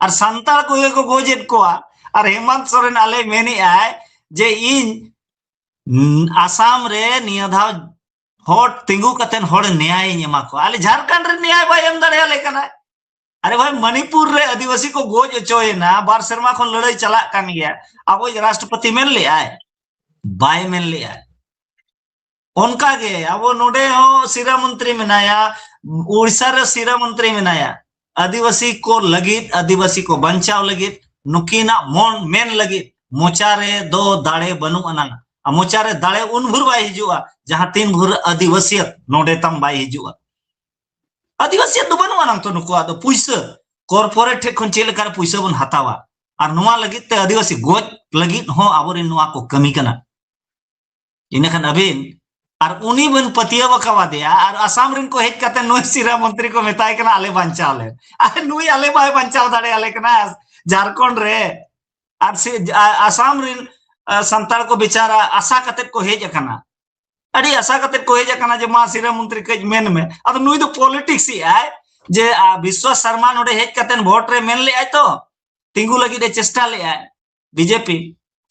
ᱟᱨ ᱥᱟᱱᱛᱟᱲ ᱠᱚᱜᱮ ᱠᱚ ᱜᱚᱡᱮᱫ ᱠᱚᱣᱟ᱾ ᱟᱨ ᱦᱮᱢᱟᱱᱛ ᱥᱚᱨᱮᱱ ᱟᱞᱮ ᱢᱮᱱᱮᱜᱼᱟᱭ ᱡᱮ ᱤᱧ, ᱩᱸ, ᱟᱥᱟᱢ ᱨᱮ ᱱᱤᱭᱟᱹ ᱫᱷᱟᱣ ᱦᱚᱲ ᱛᱤᱸᱜᱩ ᱠᱟᱛᱮ ᱦᱚᱲ ᱱᱮᱭᱟᱭᱤᱧ ᱮᱢᱟ ᱠᱚᱣᱟ᱾ ᱟᱞᱮ ᱡᱷᱟᱲᱠᱷᱚᱸᱰ ᱨᱮ ᱱᱮᱭᱟᱭ ᱵᱟᱭ ᱮᱢ ᱫᱟᱲᱮᱭᱟᱞᱮ ᱠᱟᱱᱟᱭ᱾ ᱟᱨᱮ ᱵᱷᱟᱭ, ᱢᱚᱱᱤᱯᱩᱨ ᱨᱮ ᱟᱹᱫᱤᱵᱟᱹᱥᱤ ᱠᱚ ᱜᱚᱡ ᱦᱚᱪᱚᱭᱮᱱᱟ, ᱵᱟᱨ ᱥᱮᱨᱢᱟ ᱠᱷᱚᱱ ᱞᱟᱹᱲᱦᱟᱹᱭ ᱪᱟᱞᱟᱜ ᱠᱟᱱ ᱜᱮᱭᱟ᱾ ᱟᱵᱚᱭᱤᱡ ᱨᱟᱥᱴᱨᱚᱯᱚᱛᱤ ᱢᱮᱱ ᱞᱮᱜᱼᱟᱭ? ᱵᱟᱭ ᱢᱮᱱ ᱞᱮᱜᱼᱟᱭ᱾ ᱚᱱᱠᱟ ᱜᱮ ᱟᱵᱚ ᱱᱚᱰᱮ ᱦᱚᱸ ᱥᱤᱨᱟ ᱢᱚᱱᱛᱨᱤ ᱢᱮᱱᱟᱭᱟ, ᱩᱲᱤᱥᱥᱟ ᱨᱮ ᱥᱤᱨᱟ ᱢᱚᱱᱛᱨᱤ ᱢᱮᱱᱟᱭᱟ᱾ ᱟᱹᱫᱤᱵᱟᱹᱥᱤ ᱠᱚ ᱞᱟᱹᱜᱤᱫ, ᱟᱹᱫᱤᱵᱟᱹᱥᱤ ᱠᱚ ᱵᱟᱧᱪᱟᱣ ᱞᱟᱹᱜᱤᱫ, ᱱᱩᱠᱤᱱᱟᱜ ᱢᱚᱱ ᱢᱮᱱ ᱞᱟᱹᱜᱤᱫ ᱢᱚᱪᱟ ᱨᱮ ᱫᱚ ᱫᱟᱲᱮ ᱵᱟᱹᱱᱩᱜ ᱟᱱᱟᱝ᱾ ᱟᱨ ᱢᱚᱪᱟ ᱨᱮ ᱫᱟᱲᱮ ᱩᱱ ᱵᱷᱳᱨ ᱵᱟᱭ ᱦᱤᱡᱩᱜᱼᱟ, ᱡᱟᱦᱟᱸ ᱛᱤᱱ ᱵᱷᱳᱨ ᱟᱹᱫᱤᱵᱟᱹᱥᱤᱭᱟᱛ ᱱᱚᱰᱮ ᱛᱟᱢ ᱵᱟᱭ ᱦᱤᱡᱩᱜᱼᱟ᱾ ᱟᱹᱫᱤᱵᱟᱹᱥᱤᱭᱟᱜ ᱫᱚ ᱵᱟᱹᱱᱩᱜ ᱟᱱᱟᱝ ᱛᱚ ᱱᱩᱠᱩᱣᱟᱜ ᱫᱚ ᱯᱩᱭᱥᱟᱹ, ᱠᱚᱨᱯᱳᱨᱮᱴ ᱴᱷᱮᱱ ᱠᱷᱚᱱ ᱪᱮᱫ ᱞᱮᱠᱟᱨᱮ ᱯᱩᱭᱥᱟᱹ ᱵᱚᱱ ᱦᱟᱛᱟᱣᱟ, ᱟᱨ ᱱᱚᱣᱟ ᱞᱟᱹᱜᱤᱫ ᱛᱮ ᱟᱹᱫᱤᱵᱟᱹᱥᱤ ᱜᱚᱡ ᱞᱟᱹᱜᱤᱫ ᱦᱚᱸ ᱟᱵᱚᱨᱮᱱ ᱱᱚᱣᱟ ᱠᱚ ᱠᱟᱹᱢᱤ ᱠᱟᱱᱟ᱾ ᱤᱱᱟᱹᱠᱷᱟᱱ ᱟᱹᱵᱤᱱ ᱟᱨ ᱩᱱᱤ ᱵᱤᱱ ᱯᱟᱹᱛᱭᱟᱹᱣ ᱟᱠᱟᱣᱟᱫᱮᱭᱟ, ᱟᱨ ᱟᱥᱟᱢ ᱨᱮᱱ ᱠᱚ ᱦᱮᱡ ᱠᱟᱛᱮ ᱱᱩᱭ ᱥᱤᱨᱟ ᱢᱚᱱᱛᱨᱤ ᱠᱚ ᱢᱮᱛᱟᱭ ᱠᱟᱱᱟ, "ᱟᱞᱮ ᱵᱟᱧᱪᱟᱣ ᱞᱮ", ᱟᱨ ᱱᱩᱭ ᱟᱞᱮ ᱵᱟᱭ ᱵᱟᱧᱪᱟᱣ ᱫᱟᱲᱮᱭᱟᱞᱮ ᱠᱟᱱᱟ ᱡᱷᱟᱲᱠᱷᱚᱸᱰ ᱨᱮ᱾ ᱟᱨ ᱥᱮ, ᱟ-, ᱟᱥᱟᱢ ᱨᱮᱱ, ᱟ, ᱥᱟᱱᱛᱟᱲ ᱠᱚ ᱵᱮᱪᱟᱨᱟ ᱟᱥᱟ ᱠᱟᱛᱮ ᱠᱚ ᱦᱮᱡ ᱟᱠᱟᱱᱟ, ᱟᱹᱰᱤ ᱟᱥᱟ ᱠᱟᱛᱮ ᱠᱚ ᱦᱮᱡ ᱟᱠᱟᱱᱟ ᱡᱮ, "ᱢᱟ ᱥᱤᱨᱟ ᱢᱚᱱᱛᱨᱤ ᱠᱟᱹᱡ ᱢᱮᱱ ᱢᱮ", ᱟᱫᱚ ᱱᱩᱭ ᱫᱚ ᱯᱚᱞᱤᱴᱤᱠᱥ ᱮᱜᱼᱟᱭ ᱡᱮ, ᱟ, ᱵᱤᱥᱣᱟᱥ ᱥᱟᱨᱢᱟ ᱱᱚᱰᱮ ᱦᱮᱡ ᱠᱟᱛᱮ ᱵᱷᱳᱴ ᱨᱮ ᱢᱮᱱ ᱞᱮᱜᱼᱟᱭ ᱛᱚ, ᱛᱤᱸᱜᱩ ᱞᱟᱹᱜᱤᱫ ᱮ ᱪᱮᱥᱴᱟ ᱞᱮᱜᱼᱟᱭ ᱵᱤᱡᱮᱯᱤ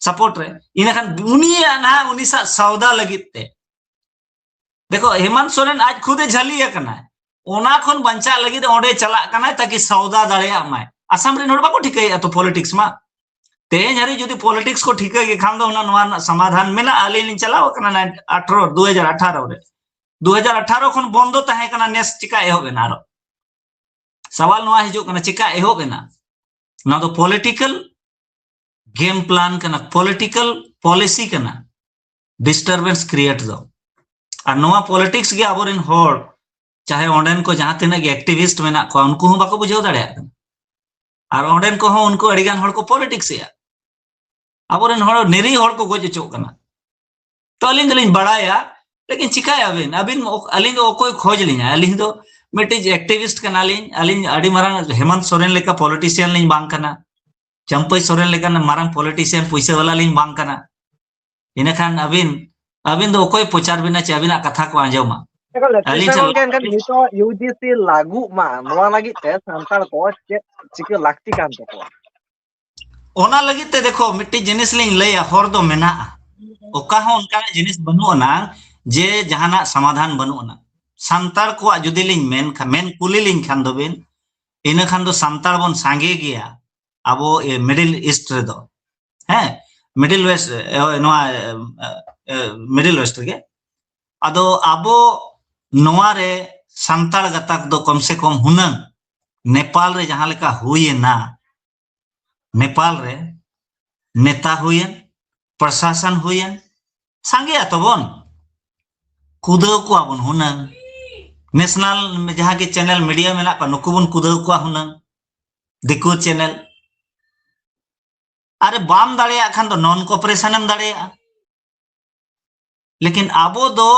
ᱥᱟᱯᱳᱨᱴ ᱨᱮ, ᱤᱱᱟᱹᱠᱷᱟᱱ ᱩᱱᱤᱭᱟᱜ ᱱᱟᱦᱟᱜ ᱩᱱᱤ ᱥᱟᱶ ᱥᱟᱣᱫᱟ ᱞᱟᱹᱜᱤᱫ ᱛᱮ᱾ ᱫᱮᱠᱷᱚ, ᱦᱮᱢᱟᱱᱛ ᱥᱚᱨᱮᱱ ᱟᱡ ᱠᱷᱩᱫ ᱮ ᱡᱷᱟᱹᱞᱤ ᱟᱠᱟᱱᱟᱭ, ᱚᱱᱟ ᱠᱷᱚᱱ ᱵᱟᱧᱪᱟᱜ ᱞᱟᱹᱜᱤᱫ ᱚᱸᱰᱮ ᱪᱟᱞᱟᱜ ᱠᱟᱱᱟᱭ ᱛᱟᱠᱤ ᱥᱟᱣᱫᱟ ᱫᱟᱲᱮᱭᱟᱜ ᱢᱟᱭ᱾ ᱟᱥᱟᱢ ᱨᱮᱱ ᱦᱚᱲ ᱵᱟᱠᱚ ᱴᱷᱤᱠᱟᱹᱭᱮᱫᱼᱟ ᱛᱚ ᱯᱚᱞᱤᱴᱤᱠᱥ ᱢᱟ᱾ ᱛᱮᱦᱮᱧ ᱦᱟᱹᱨᱤᱡ ᱡᱩᱫᱤ ᱯᱚᱞᱤᱴᱤᱠᱥ ᱠᱚ ᱴᱷᱤᱠᱟᱹ ᱜᱮ ᱠᱷᱟᱱ ᱫᱚ ᱚᱱᱟ, ᱱᱚᱣᱟ ᱨᱮᱱᱟᱜ ᱥᱚᱢᱟᱫᱷᱟᱱ ᱢᱮᱱᱟᱜᱼᱟ᱾ ᱟᱹᱞᱤᱧ ᱞᱤᱧ ᱪᱟᱞᱟᱣ ᱟᱠᱟᱱᱟ ᱱᱟᱭᱤᱱ-, ᱟᱴᱷᱟᱨᱚ, ᱫᱩ ᱦᱟᱡᱟᱨ ᱟᱴᱷᱟᱨᱚ ᱨᱮ, ᱫᱩ ᱦᱟᱡᱟᱨ ᱟᱴᱷᱟᱨᱚ ᱠᱷᱚᱱ ᱵᱚᱱᱫᱚ ᱛᱟᱦᱮᱸ ᱠᱟᱱᱟ, ᱱᱮᱥ ᱪᱤᱠᱟ ᱮᱦᱚᱵ ᱮᱱᱟ ᱟᱨᱚ? ᱥᱟᱣᱟᱞ ᱱᱚᱣᱟ ᱦᱤᱡᱩᱜ ᱠᱟᱱᱟ, ᱪᱤᱠᱟ ᱮᱦᱚᱵ ᱮᱱᱟ? ᱱᱚᱣᱟ ᱫᱚ ᱯᱚᱞᱤᱴᱤᱠᱟᱞ ᱜᱮᱢ ᱯᱞᱟᱱ ᱠᱟᱱᱟ, ᱯᱚᱞᱤᱴᱤᱠᱟᱞ ᱯᱚᱞᱤᱥᱤ ᱠᱟᱱᱟ, ᱰᱤᱥᱴᱟᱨᱵᱮᱱᱥ ᱠᱨᱤᱭᱮᱴ ᱫᱚ᱾ ᱟᱨ ᱱᱚᱣᱟ ᱯᱚᱞᱤᱴᱤᱠᱥ ᱜᱮ ᱟᱵᱚᱨᱮᱱ ᱦᱚᱲ, ᱪᱟᱦᱮ ᱚᱸᱰᱮᱱ ᱠᱚ ᱡᱟᱦᱟᱸ ᱛᱤᱱᱟᱹᱜ ᱜᱮ ᱮᱠᱴᱤᱵᱷᱤᱥᱴ ᱢᱮᱱᱟᱜ ᱠᱚᱣᱟ, ᱩᱱᱠᱩ ᱦᱚᱸ ᱵᱟᱠᱚ ᱵᱩᱡᱷᱟᱹᱣ ᱫᱟᱲᱮᱭᱟᱜ ᱠᱟᱱᱟ᱾ ᱟᱨ ᱚᱸᱰᱮᱱ ᱠᱚᱦᱚᱸ ᱩᱱᱠᱩ ᱟᱹᱰᱤ ᱜᱟᱱ ᱦᱚᱲ ᱠᱚ ᱯᱚᱞᱤᱴᱤᱠᱥ ᱮᱜᱼᱟ᱾ ᱟᱵᱚᱨᱮᱱ ᱦᱚᱲ, ᱱᱤᱨᱤᱦ ᱦᱚᱲ ᱠᱚ ᱜᱚᱡ ᱦᱚᱪᱚᱜ ᱠᱟᱱᱟ᱾ ᱛᱚ ᱟᱹᱞᱤᱧ ᱫᱚᱞᱤᱧ ᱵᱟᱲᱟᱭᱟ, ᱞᱮᱠᱤᱱ ᱪᱤᱠᱟᱹᱭᱟᱵᱤᱱ? ᱟᱹᱵᱤᱱ, ᱟᱹᱞᱤᱧ ᱫᱚ ᱚᱠᱚᱭ ᱠᱷᱚᱡᱽ ᱞᱤᱧᱟ? ᱟᱹᱞᱤᱧ ᱫᱚ ᱢᱤᱫᱴᱤᱡ ᱮᱠᱴᱤᱵᱷᱤᱥᱴ ᱠᱟᱱᱟᱞᱤᱧ᱾ ᱟᱹᱞᱤᱧ ᱟᱹᱰᱤ ᱢᱟᱨᱟᱝ ᱦᱮᱢᱚᱱᱛ ᱥᱚᱨᱮᱱ ᱞᱮᱠᱟ ᱯᱚᱞᱤᱴᱤᱥᱤᱭᱟᱱ ᱞᱤᱧ ᱵᱟᱝ ᱠᱟᱱᱟ᱾ ᱪᱟᱢᱯᱟᱹᱭ ᱥᱚᱨᱮᱱ ᱞᱮᱠᱟᱱ ᱢᱟᱨᱟᱝ ᱯᱚᱞᱤᱴᱤᱥᱤᱭᱟᱱ, ᱯᱩᱭᱥᱟᱹ ᱵᱟᱞᱟ ᱞᱤᱧ ᱵᱟᱝ ᱠᱟᱱᱟ᱾ ᱤᱱᱟᱹᱠᱷᱟᱱ ᱟᱹᱵᱤᱱ, ᱟᱹᱵᱤᱱ ᱫᱚ ᱚᱠᱚᱭ ᱯᱨᱚᱪᱟᱨ ᱵᱤᱱᱟ ᱪᱮ ᱟᱹᱵᱤᱱᱟᱜ ᱠᱟᱛᱷᱟ ᱠᱚ ᱟᱸᱡᱚᱢᱟ? ᱟᱹᱞᱤᱧ ᱴᱷᱮᱱ ᱜᱚᱢᱠᱮ, ᱮᱱᱠᱷᱟᱱ ᱱᱤᱛᱚᱜ ᱤᱭᱩ ᱡᱤ ᱥᱤ ᱞᱟᱹᱜᱩᱜ ᱢᱟ, ᱱᱚᱣᱟ ᱞᱟᱹᱜᱤᱫ ᱛᱮ ᱥᱟᱱᱛᱟᱲ ᱠᱚ ᱪᱮᱫ ᱪᱤᱠᱟᱹ ᱞᱟᱹᱠᱛᱤ ᱠᱟᱱ ᱛᱟᱠᱚᱣᱟ? ᱚᱱᱟ ᱞᱟᱹᱜᱤᱫ ᱛᱮ ᱫᱮᱠᱷᱚ, ᱢᱤᱫᱴᱤᱡ ᱡᱤᱱᱤᱥ ᱞᱤᱧ ᱞᱟᱹᱭᱟ, ᱦᱚᱨ ᱫᱚ ᱢᱮᱱᱟᱜᱼᱟ᱾ ᱚᱠᱟ ᱦᱚᱸ ᱚᱱᱠᱟᱱᱟᱜ ᱡᱤᱱᱤᱥ ᱵᱟᱹᱱᱩᱜ ᱟᱱᱟ ᱡᱮ ᱡᱟᱦᱟᱱᱟᱜ ᱥᱚᱢᱟᱫᱷᱟᱱ ᱵᱟᱹᱱᱩᱜ ᱟᱱᱟ᱾ ᱥᱟᱱᱛᱟᱲ ᱠᱚᱣᱟᱜ ᱡᱩᱫᱤ ᱞᱤᱧ ᱢᱮᱱ ᱠᱷᱟᱱ, ᱢᱮᱱ ᱠᱩᱞᱤ ᱞᱤᱧ ᱠᱷᱟᱱ ᱫᱚᱵᱤᱱ, ᱤᱱᱟᱹ ᱠᱷᱟᱱ ᱫᱚ ᱥᱟᱱᱛᱟᱲ ᱵᱚᱱ ᱥᱟᱸᱜᱮ ᱜᱮᱭᱟ ᱟᱵᱚ ᱢᱤᱰᱤᱞ ᱤᱥᱴ ᱨᱮᱫᱚ᱾ ᱦᱮᱸ, ᱢᱤᱰᱤᱞ ᱳᱭᱮᱥᱴ, ᱱᱚᱣᱟ ᱢᱤᱰᱤᱞ ᱳᱭᱮᱥᱴ ᱨᱮᱜᱮ᱾ ᱟᱫᱚ ᱟᱵᱚ ᱱᱚᱣᱟ ᱨᱮ ᱥᱟᱱᱛᱟᱲ ᱜᱟᱛᱟᱠ ᱫᱚ ᱠᱚᱢ ᱥᱮ ᱠᱚᱢ ᱦᱩᱱᱟᱹᱝ ᱱᱮᱯᱟᱞ ᱨᱮ ᱡᱟᱦᱟᱸ ᱞᱮᱠᱟ ᱦᱩᱭᱮᱱᱟ, ᱱᱮᱯᱟᱞ ᱨᱮ ᱱᱮᱛᱟ ᱦᱩᱭᱮᱱ, ᱯᱨᱚᱥᱟᱥᱚᱱ ᱦᱩᱭᱮᱱ, ᱥᱟᱸᱜᱮ ᱟᱛᱚ ᱵᱚᱱ ᱠᱩᱫᱟᱹᱣ ᱠᱚᱣᱟ ᱵᱚᱱ ᱦᱩᱱᱟᱹᱝ᱾ ᱱᱮᱥᱱᱟᱞ ᱡᱟᱦᱟᱸ ᱜᱮ ᱪᱮᱱᱮᱞ ᱢᱤᱰᱤᱭᱟ ᱢᱮᱱᱟᱜ ᱠᱚᱣᱟ, ᱱᱩᱠᱩ ᱵᱚᱱ ᱠᱩᱫᱟᱹᱣ ᱠᱚᱣᱟ ᱦᱩᱱᱟᱹᱝ, ᱫᱤᱠᱩ ᱪᱮᱱᱮᱞ᱾ ᱟᱨᱮ, ᱵᱟᱢ ᱫᱟᱲᱮᱭᱟᱜ ᱠᱷᱟᱱ ᱫᱚ ᱱᱚᱱ ᱠᱚᱯᱟᱨᱮᱥᱚᱱ ᱮᱢ ᱫᱟᱲᱮᱭᱟᱜᱼᱟ᱾ ᱞᱮᱠᱤᱱ ᱟᱵᱚ ᱫᱚ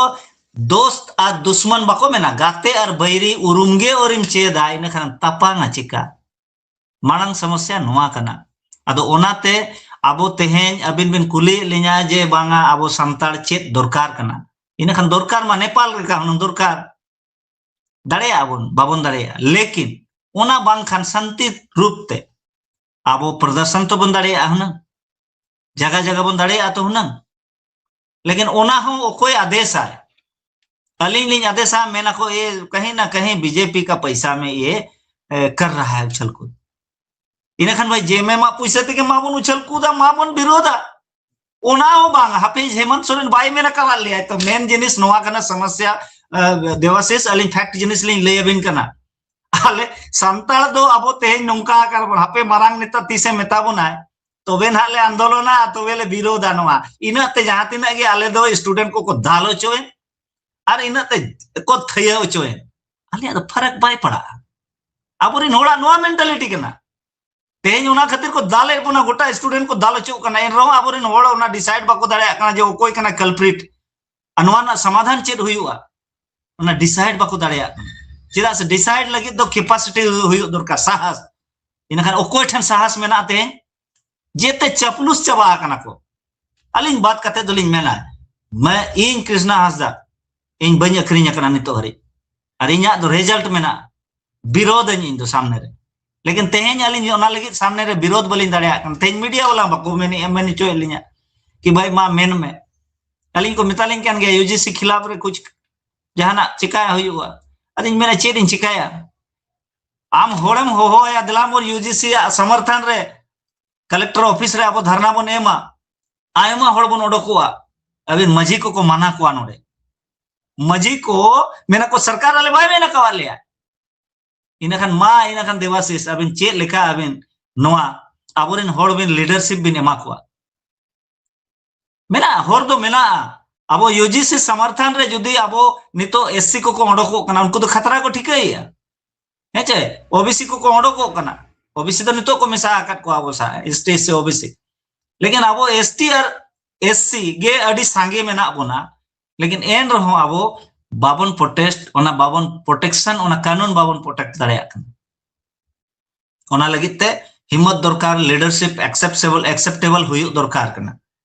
ᱫᱳᱥᱛ ᱟᱨ ᱫᱩᱥᱢᱟᱱ ᱵᱟᱠᱚ ᱢᱮᱱᱟ, ᱜᱟᱛᱮ ᱟᱨ ᱵᱟᱹᱭᱨᱤ ᱩᱨᱩᱢ ᱜᱮ ᱟᱹᱣᱨᱤᱢ ᱪᱮᱫᱟ, ᱤᱱᱟᱹ ᱠᱷᱟᱱ ᱛᱟᱯᱟᱝᱟ ᱪᱤᱠᱟ? ᱢᱟᱲᱟᱝ ᱥᱚᱢᱚᱥᱭᱟ ᱱᱚᱣᱟ ᱠᱟᱱᱟ᱾ ᱟᱫᱚ ᱚᱱᱟᱛᱮ ᱟᱵᱚ ᱛᱮᱦᱮᱧ ᱟᱹᱵᱤᱱ ᱵᱤᱱ ᱠᱩᱞᱤᱭᱮᱫ ᱞᱤᱧᱟ ᱡᱮ ᱵᱟᱝᱟ ᱟᱵᱚ ᱥᱟᱱᱛᱟᱲ ᱪᱮᱫ ᱫᱚᱨᱠᱟᱨ ᱠᱟᱱᱟ, ᱤᱱᱟᱹ ᱠᱷᱟᱱ ᱫᱚᱨᱠᱟᱨ ᱢᱟ ᱱᱮᱯᱟᱞ ᱞᱮᱠᱟ ᱦᱩᱱᱟᱹᱝ ᱫᱚᱨᱠᱟᱨ᱾ ᱫᱟᱲᱮᱭᱟᱜᱼᱟ ᱵᱚᱱ, ᱵᱟᱵᱚᱱ ᱫᱟᱲᱮᱭᱟᱜᱼᱟ, ᱞᱮᱠᱤᱱ ᱚᱱᱟ ᱵᱟᱝᱠᱷᱟᱱ ᱥᱟᱱᱛᱤ ᱨᱩᱯ ᱛᱮ ᱟᱵᱚ ᱯᱨᱚᱫᱚᱨᱥᱚᱱ ᱛᱚᱵᱚᱱ ᱫᱟᱲᱮᱭᱟᱜᱼᱟ ᱦᱩᱱᱟᱹᱝ, ᱡᱟᱭᱜᱟ ᱡᱟᱭᱜᱟ ᱵᱚᱱ ᱫᱟᱲᱮᱭᱟᱜᱼᱟ ᱛᱚ ᱦᱩᱱᱟᱹᱝ᱾ ᱞᱮᱠᱤᱱ ᱚᱱᱟ ᱦᱚᱸ ᱚᱠᱚᱭ ᱟᱫᱮᱥᱟᱭ? ᱟᱹᱞᱤᱧ ᱞᱤᱧ ᱟᱫᱮᱥᱟ, ᱢᱮᱱᱟᱠᱚ, ᱮ, ᱠᱟᱦᱤᱸ ᱱᱟ ᱠᱟᱦᱤᱸ ᱵᱤᱡᱮᱯᱤ ᱠᱟ ᱯᱟᱭᱥᱟ ᱢᱮ ᱤᱭᱮ, ᱮ, ᱠᱟᱨ ᱨᱟᱦᱟ ᱦᱟᱭ ᱩᱪᱷᱟᱞ ᱠᱩᱫ᱾ ᱤᱱᱟᱹᱠᱷᱟᱱ ᱵᱷᱟᱭ, ᱡᱮᱢᱮ ᱢᱟ ᱯᱩᱭᱥᱟᱹ ᱛᱮᱜᱮ ᱢᱟᱵᱚᱱ ᱩᱪᱷᱟᱹᱞ ᱠᱩᱫᱟ, ᱢᱟᱵᱚᱱ ᱵᱤᱨᱳᱫᱟ᱾ ᱚᱱᱟ ᱦᱚᱸ ᱵᱟᱝ, ᱦᱟᱯᱮ ᱦᱮᱢᱚᱱᱛ ᱥᱚᱨᱮᱱ ᱵᱟᱭ ᱢᱮᱱ ᱟᱠᱟᱫ ᱞᱮᱭᱟ ᱛᱚ, ᱢᱮᱱ ᱡᱤᱱᱤᱥ ᱱᱚᱣᱟ ᱠᱟᱱᱟ ᱥᱚᱢᱚᱥᱭᱟ᱾ ᱮ, ᱫᱮᱣᱟᱥᱤᱥ, ᱟᱹᱞᱤᱧ ᱯᱷᱮᱠᱴ ᱡᱤᱱᱤᱥ ᱞᱤᱧ ᱞᱟᱹᱭ ᱟᱵᱤᱱ ᱠᱟᱱᱟ᱾ ᱟᱞᱮ ᱥᱟᱱᱛᱟᱲ ᱫᱚ ᱟᱵᱚ ᱛᱮᱦᱮᱧ ᱱᱚᱝᱠᱟ ᱟᱠᱟᱱ ᱵᱚᱱ, ᱦᱟᱯᱮ ᱢᱟᱨᱟᱝ ᱱᱮᱛᱟ ᱛᱤᱥᱮ ᱢᱮᱛᱟ ᱵᱚᱱᱟᱭ, ᱛᱚᱵᱮ ᱱᱟᱦᱟᱜ ᱞᱮ ᱟᱱᱫᱳᱞᱚᱱᱟ, ᱛᱚᱵᱮ ᱞᱮ ᱵᱤᱨᱳᱫᱟ ᱱᱚᱣᱟ᱾ ᱤᱱᱟᱹᱜ ᱛᱮ ᱡᱟᱦᱟᱸ ᱛᱤᱱᱟᱹᱜ ᱜᱮ ᱟᱞᱮ ᱫᱚ ᱥᱴᱩᱰᱮᱱᱴ ᱠᱚᱠᱚ ᱫᱟᱞ ᱦᱚᱪᱚᱭᱮᱱ ᱟᱨ ᱤᱱᱟᱹᱜ ᱛᱮ ᱠᱚ ᱛᱷᱟᱹᱭᱟᱹ ᱦᱚᱪᱚᱭᱮᱱ, ᱟᱞᱮᱭᱟᱜ ᱫᱚ ᱯᱷᱟᱨᱟᱠ ᱵᱟᱭ ᱯᱟᱲᱟᱜᱼᱟ᱾ ᱟᱵᱚᱨᱮᱱ ᱦᱚᱲᱟᱜ ᱱᱚᱣᱟ ᱢᱮᱱᱴᱟᱞᱤᱴᱤ ᱠᱟᱱᱟ᱾ ᱛᱮᱦᱮᱧ ᱚᱱᱟ ᱠᱷᱟᱹᱛᱤᱨ ᱠᱚ ᱫᱟᱞᱮᱫ ᱵᱚᱱᱟ, ᱜᱚᱴᱟ ᱥᱴᱩᱰᱮᱱᱴ ᱠᱚ ᱫᱟᱞ ᱦᱚᱪᱚᱜ ᱠᱟᱱᱟ, ᱮᱱ ᱨᱮᱦᱚᱸ ᱟᱵᱚᱨᱮᱱ ᱦᱚᱲ ᱚᱱᱟ ᱰᱤᱥᱟᱭᱤᱰ ᱵᱟᱠᱚ ᱫᱟᱲᱮᱭᱟᱜ ᱠᱟᱱᱟ ᱡᱮ ᱚᱠᱚᱭ ᱠᱟᱱᱟ ᱠᱟᱞᱯᱨᱤᱴ ᱟᱨ ᱱᱚᱣᱟ ᱨᱮᱱᱟᱜ ᱥᱚᱢᱟᱫᱷᱟᱱ ᱪᱮᱫ ᱦᱩᱭᱩᱜᱼᱟ, ᱚᱱᱟ ᱰᱤᱥᱟᱭᱤᱰ ᱵᱟᱠᱚ ᱫᱟᱲᱮᱭᱟᱜ ᱠᱟᱱᱟ᱾ ᱪᱮᱫᱟᱜ ᱥᱮ ᱰᱤᱥᱟᱭᱤᱰ ᱞᱟᱹᱜᱤᱫ ᱫᱚ ᱠᱮᱯᱟᱥᱤᱴᱤ ᱦᱩᱭᱩᱜ ᱫᱚᱨᱠᱟᱨ, ᱥᱟᱦᱟᱥ᱾ ᱤᱱᱟᱹᱠᱷᱟᱱ ᱚᱠᱚᱭ ᱴᱷᱮᱱ ᱥᱟᱦᱟᱥ ᱢᱮᱱᱟᱜᱼᱟ? ᱛᱮᱦᱮᱧ ᱡᱮᱛᱮ ᱪᱟᱯᱞᱩᱥ ᱪᱟᱵᱟ ᱟᱠᱟᱱᱟ ᱠᱚ᱾ ᱟᱹᱞᱤᱧ ᱵᱟᱫ ᱠᱟᱛᱮ ᱫᱚᱞᱤᱧ ᱢᱮᱱᱟ, ᱢᱟ ᱤᱧ ᱠᱨᱤᱥᱱᱟ ᱦᱟᱸᱥᱫᱟ, ᱤᱧ ᱵᱟᱹᱧ ᱟᱹᱠᱷᱨᱤᱧ ᱟᱠᱟᱱᱟ ᱱᱤᱛᱚᱜ ᱦᱟᱹᱨᱤᱡ, ᱟᱨ ᱤᱧᱟᱹᱜ ᱫᱚ ᱨᱮᱡᱟᱞᱴ ᱢᱮᱱᱟᱜᱼᱟ, ᱵᱤᱨᱳᱫᱷ ᱟᱹᱧ ᱤᱧ ᱫᱚ ᱥᱟᱢᱱᱮ ᱨᱮ᱾ ᱞᱮᱠᱤᱱ ᱛᱮᱦᱮᱧ ᱟᱹᱞᱤᱧ ᱚᱱᱟ ᱞᱟᱹᱜᱤᱫ ᱥᱟᱢᱱᱮ ᱨᱮ ᱵᱤᱨᱳᱫᱷ ᱵᱟᱹᱞᱤᱧ ᱫᱟᱲᱮᱭᱟᱜ ᱠᱟᱱᱟ᱾ ᱛᱮᱦᱮᱧ ᱢᱤᱰᱤᱭᱟ ᱵᱟᱞᱟ ᱵᱟᱠᱚ ᱢᱮᱱᱮᱫᱼᱟ, ᱢᱮᱱ ᱦᱚᱪᱚᱭᱮᱫ ᱞᱤᱧᱟ ᱠᱤ ᱵᱷᱟᱭ ᱢᱟ ᱢᱮᱱ ᱢᱮ᱾ ᱟᱹᱞᱤᱧ ᱠᱚ ᱢᱮᱛᱟᱞᱤᱧ ᱠᱟᱱ ᱜᱮᱭᱟ ᱭᱩᱡᱤᱥᱤ ᱠᱷᱤᱞᱟᱯ ᱨᱮ ᱠᱩᱪ ᱡᱟᱦᱟᱱᱟᱜ ᱪᱤᱠᱟ ᱦᱩᱭᱩᱜᱼᱟ᱾ ᱟᱫᱚᱧ ᱢᱮᱱᱟ ᱪᱮᱫ ᱤᱧ ᱪᱤᱠᱟᱭᱟ? ᱟᱢ ᱦᱚᱲᱮᱢ ᱦᱚᱦᱚᱭᱟ ᱫᱮᱞᱟ ᱵᱚᱱ ᱭᱩᱡᱤᱥᱤ ᱭᱟᱜ ᱥᱚᱢᱚᱨᱛᱷᱚᱱ ᱨᱮ ᱠᱟᱞᱮᱠᱴᱚᱨ ᱚᱯᱷᱤᱥ ᱨᱮ ᱟᱵᱚ ᱫᱷᱟᱨᱱᱟ ᱵᱚᱱ ᱮᱢᱟ, ᱟᱭᱢᱟ ᱦᱚᱲ ᱵᱚᱱ ᱚᱰᱚᱠᱚᱜᱼᱟ᱾ ᱟᱹᱵᱤᱱ ᱢᱟᱹᱡᱷᱤ ᱠᱚᱠᱚ ᱢᱟᱱᱟ ᱠᱚᱣᱟ ᱱᱚᱰᱮ᱾ ᱢᱟᱹᱡᱷᱤ ᱠᱚ ᱢᱮᱱᱟ ᱠᱚ ᱥᱚᱨᱠᱟᱨ ᱟᱞᱮ ᱵᱟᱭ ᱢᱮᱱ ᱟᱠᱟᱣᱟᱫ ᱞᱮᱭᱟ᱾ ᱤᱱᱟᱹᱠᱷᱟᱱ ᱢᱟ, ᱤᱱᱟᱹᱠᱷᱟᱱ ᱫᱮᱵᱟᱥᱤᱥ ᱟᱹᱵᱤᱱ ᱪᱮᱫ ᱞᱮᱠᱟ ᱟᱹᱵᱤᱱ ᱱᱚᱣᱟ ᱟᱵᱚᱨᱮᱱ ᱦᱚᱲ ᱵᱤᱱ ᱞᱤᱰᱟᱨᱥᱤᱯ ᱵᱤᱱ ᱮᱢᱟ ᱠᱚᱣᱟ? ᱢᱮᱱᱟᱜᱼᱟ, ᱦᱚᱨ ᱫᱚ ᱢᱮᱱᱟᱜᱼᱟ᱾ ᱟᱵᱚ ᱭᱩᱡᱤᱥᱤ ᱥᱚᱢᱚᱨᱛᱷᱚᱱ ᱨᱮ ᱡᱩᱫᱤ ᱟᱵᱚ ᱱᱤᱛᱚᱜ ᱮᱥᱥᱤ ᱠᱚᱠᱚ ᱚᱰᱚᱠᱚᱜ ᱠᱟᱱᱟ, ᱩᱱᱠᱩ ᱫᱚ ᱠᱷᱟᱛᱨᱟ ᱠᱚ ᱴᱷᱤᱠᱟᱹᱭᱮᱫᱼᱟ᱾ ᱦᱮᱸ ᱪᱮ? ᱳᱵᱤᱥᱤ ᱠᱚᱠᱚ ᱚᱰᱚᱠᱚᱜ ᱠᱟᱱᱟ, ᱳᱵᱤᱥᱤ ᱫᱚ ᱱᱤᱛᱚᱜ ᱠᱚ ᱢᱮᱥᱟ ᱟᱠᱟᱫ ᱠᱚᱣᱟ ᱟᱵᱚ ᱥᱟᱶ, ᱮᱥᱴᱤ, ᱮᱥᱥᱤ, ᱳᱵᱤᱥᱤ᱾ ᱞᱮᱠᱤᱱ ᱟᱵᱚ ᱮᱥᱴᱤ ᱟᱨ ᱮᱥᱥᱤ ᱜᱮ ᱟᱹᱰᱤ ᱥᱟᱸᱜᱮ ᱢᱮᱱᱟᱜ ᱵᱚᱱᱟ, ᱞᱮᱠᱤᱱ ᱮᱱ ᱨᱮᱦᱚᱸ ᱟᱵᱚ ᱵᱟᱵᱚᱱ ᱯᱨᱚᱴᱮᱥᱴ, ᱚᱱᱟ ᱵᱟᱵᱚᱱ ᱯᱨᱚᱴᱮᱠᱥᱚᱱ, ᱚᱱᱟ ᱠᱟᱹᱱᱩᱱ ᱵᱟᱵᱚᱱ ᱯᱨᱚᱴᱮᱠᱴ ᱫᱟᱲᱮᱭᱟᱜ ᱠᱟᱱᱟ᱾ ᱚᱱᱟ ᱞᱟᱹᱜᱤᱫ ᱛᱮ ᱦᱤᱢᱢᱚᱛ ᱫᱚᱨᱠᱟᱨ, ᱞᱤᱰᱟᱨᱥᱤᱯ ᱮᱠᱥᱮᱯᱴᱮᱵᱚᱞ, ᱮᱠᱥᱮᱯᱴᱮᱵᱚᱞ ᱦᱩᱭᱩᱜ ᱫᱚᱨᱠᱟᱨ ᱠᱟᱱᱟ᱾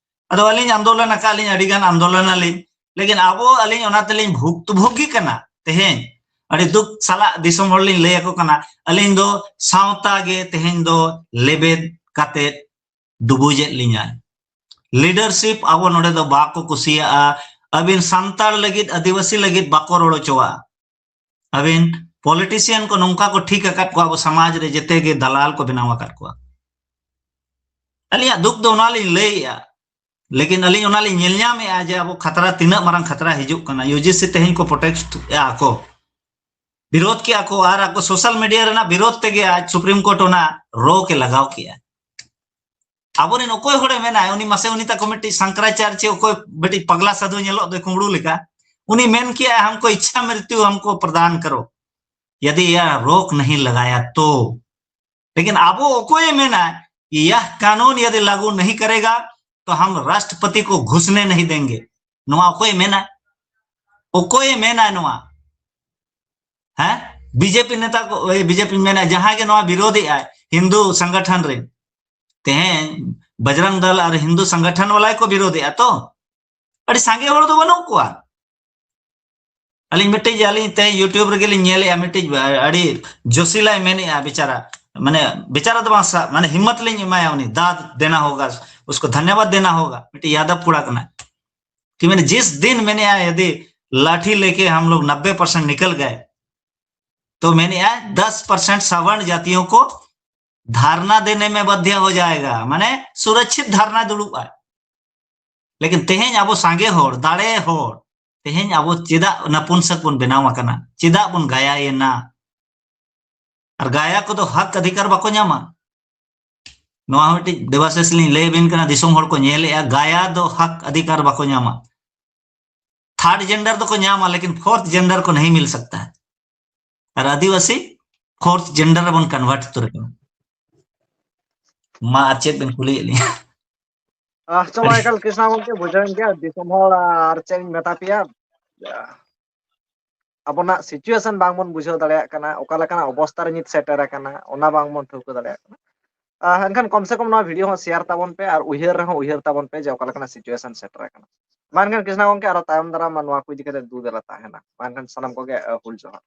ᱟᱫᱚ ᱟᱹᱞᱤᱧ ᱟᱱᱫᱳᱞᱚᱱ ᱟᱠᱟᱫ ᱞᱤᱧ, ᱟᱹᱰᱤ ᱜᱟᱱ ᱟᱱᱫᱳᱞᱚᱱ ᱟᱹᱞᱤᱧ, ᱞᱮᱠᱤᱱ ᱟᱵᱚ, ᱟᱹᱞᱤᱧ ᱚᱱᱟ ᱛᱮᱞᱤᱧ ᱵᱷᱩᱠᱛᱵᱷᱳᱜᱤ ᱠᱟᱱᱟ᱾ ᱛᱮᱦᱮᱧ ᱟᱹᱰᱤ ᱫᱩᱠ ᱥᱟᱞᱟᱜ ᱫᱤᱥᱚᱢ ᱦᱚᱲ ᱞᱤᱧ ᱞᱟᱹᱭ ᱟᱠᱚ ᱠᱟᱱᱟ, ᱟᱹᱞᱤᱧ ᱫᱚ ᱥᱟᱶᱛᱟ ᱜᱮ ᱛᱮᱦᱮᱧ ᱫᱚ ᱞᱮᱵᱮᱫ ᱠᱟᱛᱮ ᱰᱩᱵᱩᱡᱮᱫ ᱞᱤᱧᱟᱭ᱾ ᱞᱤᱰᱟᱨᱥᱤᱯ ᱟᱵᱚ ᱱᱚᱰᱮ ᱫᱚ ᱵᱟᱠᱚ ᱠᱩᱥᱤᱭᱟᱜᱼᱟ᱾ ᱟᱹᱵᱤᱱ ᱥᱟᱱᱛᱟᱲ ᱞᱟᱹᱜᱤᱫ, ᱟᱹᱫᱤᱵᱟᱹᱥᱤ ᱞᱟᱹᱜᱤᱫ ᱵᱟᱠᱚ ᱨᱚᱲ ᱦᱚᱪᱚᱣᱟᱜᱼᱟ᱾ ᱟᱹᱵᱤᱱ ᱯᱚᱞᱤᱴᱤᱥᱤᱭᱟᱱ ᱠᱚ ᱱᱚᱝᱠᱟ ᱠᱚ ᱴᱷᱤᱠ ᱟᱠᱟᱫ ᱠᱚᱣᱟ ᱟᱵᱚ ᱥᱚᱢᱟᱡᱽ ᱨᱮ, ᱡᱮᱛᱮ ᱜᱮ ᱫᱟᱞᱟᱞ ᱠᱚ ᱵᱮᱱᱟᱣ ᱟᱠᱟᱫ ᱠᱚᱣᱟ᱾ ᱟᱹᱞᱤᱧᱟᱜ ᱫᱩᱠ ᱫᱚ ᱚᱱᱟ ᱞᱤᱧ ᱞᱟᱹᱭᱮᱜᱼᱟ, ᱞᱮᱠᱤᱱ ᱟᱹᱞᱤᱧ ᱚᱱᱟ ᱞᱤᱧ ᱧᱮᱞ ᱧᱟᱢᱮᱜᱼᱟ ᱡᱮ ᱟᱵᱚ ᱠᱷᱟᱛᱨᱟ, ᱛᱤᱱᱟᱹᱜ ᱢᱟᱨᱟᱝ ᱠᱷᱟᱛᱨᱟ ᱦᱤᱡᱩᱜ ᱠᱟᱱᱟ᱾ ᱭᱩᱡᱤᱥᱤ ᱛᱮᱦᱮᱧ ᱠᱚ ᱯᱨᱚᱴᱮᱥᱴ ᱮᱜᱼᱟ ᱠᱚ, ᱵᱤᱨᱳᱫ ᱠᱮᱜᱼᱟ ᱠᱚ, ᱟᱨ ᱟᱠᱚ ᱥᱳᱥᱟᱞ ᱢᱤᱰᱤᱭᱟ ᱨᱮᱱᱟᱜ ᱵᱤᱨᱳᱫ ᱛᱮᱜᱮ ᱟᱡ ᱥᱩᱯᱨᱤᱢ ᱠᱳᱨᱴ ᱚᱱᱟ ᱨᱳᱠ ᱮ ᱞᱟᱜᱟᱣ ᱠᱮᱜᱼᱟ᱾ ᱟᱵᱚᱨᱮᱱ ᱚᱠᱚᱭ ᱦᱚᱲᱮ ᱢᱮᱱᱟᱭ, ᱩᱱᱤ ᱢᱟᱥᱮ, ᱩᱱᱤ ᱛᱟᱠᱚ ᱢᱤᱫᱴᱤᱡ ᱥᱟᱝᱠᱨᱟᱪᱟᱨᱡᱚ, ᱚᱠᱚᱭ ᱢᱤᱫᱴᱤᱡ ᱯᱟᱜᱽᱞᱟ ᱥᱟᱫᱷᱩ ᱧᱮᱞᱚᱜ ᱫᱚᱭ ᱠᱩᱢᱵᱽᱲᱩ ᱞᱮᱠᱟ, ᱩᱱᱤ ᱢᱮᱱ ᱠᱮᱜᱼᱟᱭ, "हमको इच्छा मृत्यु हमको प्रदान करो, यदि यह रोक नहीं लगाया तो।" ᱞᱮᱠᱤᱱ ᱟᱵᱚ ᱚᱠᱚᱭᱮ ᱢᱮᱱᱟ, ᱭᱟᱦ ᱠᱟᱱᱩᱱ ᱭᱟᱫᱤ ᱞᱟᱜᱩ ᱱᱟᱦᱤ ᱠᱟᱨᱮᱜᱟ ᱛᱚ ᱦᱟᱢ ᱨᱟᱥᱴᱨᱚᱯᱚᱛᱤ ᱠᱚ ᱜᱷᱩᱥᱱᱮ ᱱᱟᱦᱤ ᱫᱮᱝᱜᱮ᱾ ᱱᱚᱣᱟ ᱚᱠᱚᱭᱮ ᱢᱮᱱᱟ? ᱚᱠᱚᱭᱮ ᱢᱮᱱᱟ ᱱᱚᱣᱟ? ᱦᱮᱸ, ᱵᱤᱡᱮᱯᱤ ᱱᱮᱛᱟ ᱠᱚ, ᱵᱤᱡᱮᱯᱤ ᱢᱮᱱᱟ, ᱡᱟᱦᱟᱸᱭ ᱜᱮ ᱱᱚᱣᱟ ᱵᱤᱨᱳᱫᱷᱮᱜᱼᱟᱭ ᱦᱤᱱᱫᱩ ᱥᱚᱝᱜᱚᱴᱷᱚᱱ ᱨᱮ, ᱛᱮᱦᱮᱧ ᱵᱚᱡᱨᱚᱝ ᱫᱚᱞ ᱟᱨ ᱦᱤᱱᱫᱩ ᱥᱚᱝᱜᱚᱴᱷᱚᱱ ᱣᱟᱞᱟ ᱠᱚ ᱵᱤᱨᱳᱫᱷᱮᱜᱼᱟ ᱛᱚ᱾ ᱟᱹᱰᱤ ᱥᱟᱸᱜᱮ ᱦᱚᱲ ᱫᱚ ᱵᱟᱹᱱᱩᱜ ᱠᱚᱣᱟ᱾ ᱟᱹᱞᱤᱧ ᱢᱤᱫᱴᱤᱡ, ᱟᱹᱞᱤᱧ ᱛᱮᱦᱮᱧ YouTube ᱨᱮᱜᱮ ᱞᱤᱧ ᱧᱮᱞᱮᱜᱼᱟ, ᱢᱤᱫᱴᱤᱡ ᱟᱹᱰᱤ ᱡᱳᱥᱤᱞᱟᱭ ᱢᱮᱱᱮᱜᱼᱟ ᱵᱮᱪᱟᱨᱟ, ᱢᱟᱱᱮ ᱵᱮᱪᱟᱨᱟ ᱫᱚ ᱵᱟᱝ ᱥᱟ-, ᱢᱟᱱᱮ ᱦᱤᱢᱢᱚᱛ ᱞᱤᱧ ᱮᱢᱟᱭᱟ, ᱩᱱᱤ ᱫᱟᱫ ᱫᱮᱱᱟ ᱦᱳᱜᱟ, ᱩᱥᱠᱳ ᱫᱷᱚᱱᱭᱚᱵᱟᱫ ᱫᱮᱱᱟ ᱦᱳᱜᱟ, ᱢᱤᱫᱴᱤᱡ ᱭᱟᱫᱚᱵ ᱠᱚᱲᱟ ᱠᱟᱱᱟᱭ᱾ ᱠᱤ ᱢᱟᱱᱮ ᱡᱤᱥ ᱫᱤᱱ ᱢᱮᱱᱮᱜᱼᱟ ᱭᱟᱫᱤ ᱞᱟᱴᱷᱤ ᱞᱮᱠᱮ ᱦᱟᱢ ᱞᱳᱜ ᱱᱚᱵᱵᱮ ᱯᱟᱨᱥᱮᱱᱴ ᱱᱤᱠᱚᱞ ᱜᱮ, ᱛᱚ ᱢᱮᱱᱮᱜᱼᱟ ᱫᱚᱥ ᱯᱟᱨᱥᱮᱱᱴ ᱥᱟᱵᱚᱨᱱ ᱡᱟᱛᱤᱭᱳ ᱠᱚ ᱫᱷᱟᱨᱱᱟ ᱫᱮᱱᱮ ᱢᱮ ᱵᱟᱫᱷᱭᱟ ᱦᱳ ᱡᱟᱭᱮᱜᱟ, ᱢᱟᱱᱮ ᱥᱩᱨᱚᱠᱪᱷᱤᱛ ᱫᱷᱟᱨᱱᱟ ᱫᱩᱲᱩᱵᱼᱟᱭ᱾ ᱞᱮᱠᱤᱱ ᱛᱮᱦᱮᱧ ᱟᱵᱚ ᱥᱟᱸᱜᱮ ᱦᱚᱲ, ᱫᱟᱲᱮ ᱦᱚᱲ, ᱛᱮᱦᱮᱧ ᱟᱵᱚ ᱪᱮᱫᱟᱜ ᱱᱟᱯᱩᱱᱥᱚᱠ ᱵᱚᱱ ᱵᱮᱱᱟᱣ ᱟᱠᱟᱱᱟ? ᱪᱮᱫᱟᱜ ᱵᱚᱱ ᱜᱟᱭᱟᱭᱮᱱᱟ? ᱟᱨ ᱜᱟᱭᱟ ᱠᱚᱫᱚ ᱦᱚᱠ ᱚᱫᱷᱤᱠᱟᱨ ᱵᱟᱠᱚ ᱧᱟᱢᱟ᱾ ᱱᱚᱣᱟ ᱦᱚᱸ ᱢᱤᱫᱴᱤᱡ ᱫᱮᱵᱟᱥᱤᱥ ᱞᱤᱧ ᱞᱟᱹᱭ ᱟᱵᱤᱱ ᱠᱟᱱᱟ, ᱫᱤᱥᱚᱢ ᱦᱚᱲ ᱠᱚ ᱧᱮᱞᱮᱜᱼᱟ, ᱜᱟᱭᱟ ᱫᱚ ᱦᱚᱠ ᱚᱫᱷᱤᱠᱟᱨ ᱵᱟᱠᱚ ᱧᱟᱢᱟ᱾ ᱛᱷᱟᱨᱰ ᱡᱮᱱᱰᱟᱨ ᱫᱚᱠᱚ ᱧᱟᱢᱟ, ᱞᱮᱠᱤᱱ ᱯᱷᱳᱨᱛᱷ ᱡᱮᱱᱰᱟᱨ ᱠᱚ ᱱᱟᱦᱤ ᱢᱤᱞ ᱥᱟᱠᱛᱟ ᱦᱟᱭ᱾ ᱟᱨ ᱟᱹᱫᱤᱵᱟᱹᱥᱤ ᱯᱷᱳᱨᱛᱷ ᱡᱮᱱᱰᱟᱨ ᱨᱮᱵᱚᱱ ᱠᱚᱱᱵᱷᱟᱨᱴ ᱩᱛᱟᱹᱨ ᱟᱠᱟᱱᱟ᱾ ᱢᱟ ᱟᱨ ᱪᱮᱫ ᱵᱤᱱ ᱠᱩᱞᱤᱭᱮᱫ ᱞᱤᱧᱟ? ᱟᱦ, ᱪᱚ ᱢᱟ ᱟᱹᱰᱤ ᱮᱠᱟᱞ ᱠᱨᱤᱥᱱᱟ ᱜᱚᱢᱠᱮ, ᱵᱩᱡᱷᱟᱹᱣᱮᱱ ᱜᱮᱭᱟ, ᱫᱤᱥᱚᱢ ᱦᱚᱲ ᱟᱨ ᱪᱮᱫ ᱤᱧ ᱢᱮᱛᱟ ᱯᱮᱭᱟ, ᱟᱵᱚᱱᱟᱜ situation ᱵᱟᱝᱵᱚᱱ ᱵᱩᱡᱷᱟᱹᱣ ᱫᱟᱲᱮᱭᱟᱜ ᱠᱟᱱᱟ, ᱚᱠᱟ ᱞᱮᱠᱟᱱᱟᱜ ᱚᱵᱚᱥᱛᱟ ᱨᱮ ᱱᱤᱛ ᱥᱮᱴᱮᱨ ᱟᱠᱟᱱᱟ, ᱚᱱᱟ ᱵᱟᱝᱵᱚᱱ ᱴᱷᱟᱹᱣᱠᱟᱹ ᱫᱟᱲᱮᱭᱟᱜ ᱠᱟᱱᱟ᱾ ᱟᱦ, ᱮᱱᱠᱷᱟᱱ ᱠᱚᱢ ᱥᱮ ᱠᱚᱢ ᱱᱚᱣᱟ video ᱦᱚᱸ share ᱛᱟᱵᱚᱱ ᱯᱮ ᱟᱨ ᱩᱭᱦᱟᱹᱨ ᱨᱮᱦᱚᱸ ᱩᱭᱦᱟᱹᱨ ᱛᱟᱵᱚᱱ ᱯᱮ ᱡᱮ ᱚᱠᱟ ᱞᱮᱠᱟᱱᱟᱜ situation ᱥᱮᱴᱮᱨ ᱟᱠᱟᱱᱟ᱾ ᱢᱟ ᱮᱱᱠᱷᱟᱱ ᱠᱨᱤᱥᱱᱟ ᱜᱚᱢᱠᱮ, ᱟᱨᱚ ᱛᱟᱭᱚᱢ ᱫᱟᱨᱟᱢ ᱢᱟ ᱱᱚᱣᱟ ᱠᱚ ᱤᱫᱤ ᱠᱟᱛᱮ ᱫᱩ ᱫᱮᱞᱟ ᱛᱟᱦᱮᱱᱟ᱾ ᱢᱟ ᱮᱱᱠᱷᱟᱱ ᱥᱟᱱᱟᱢ ᱠᱚᱜᱮ, ᱟᱦ, ᱦᱩᱞ ᱡᱚᱦᱟᱨ᱾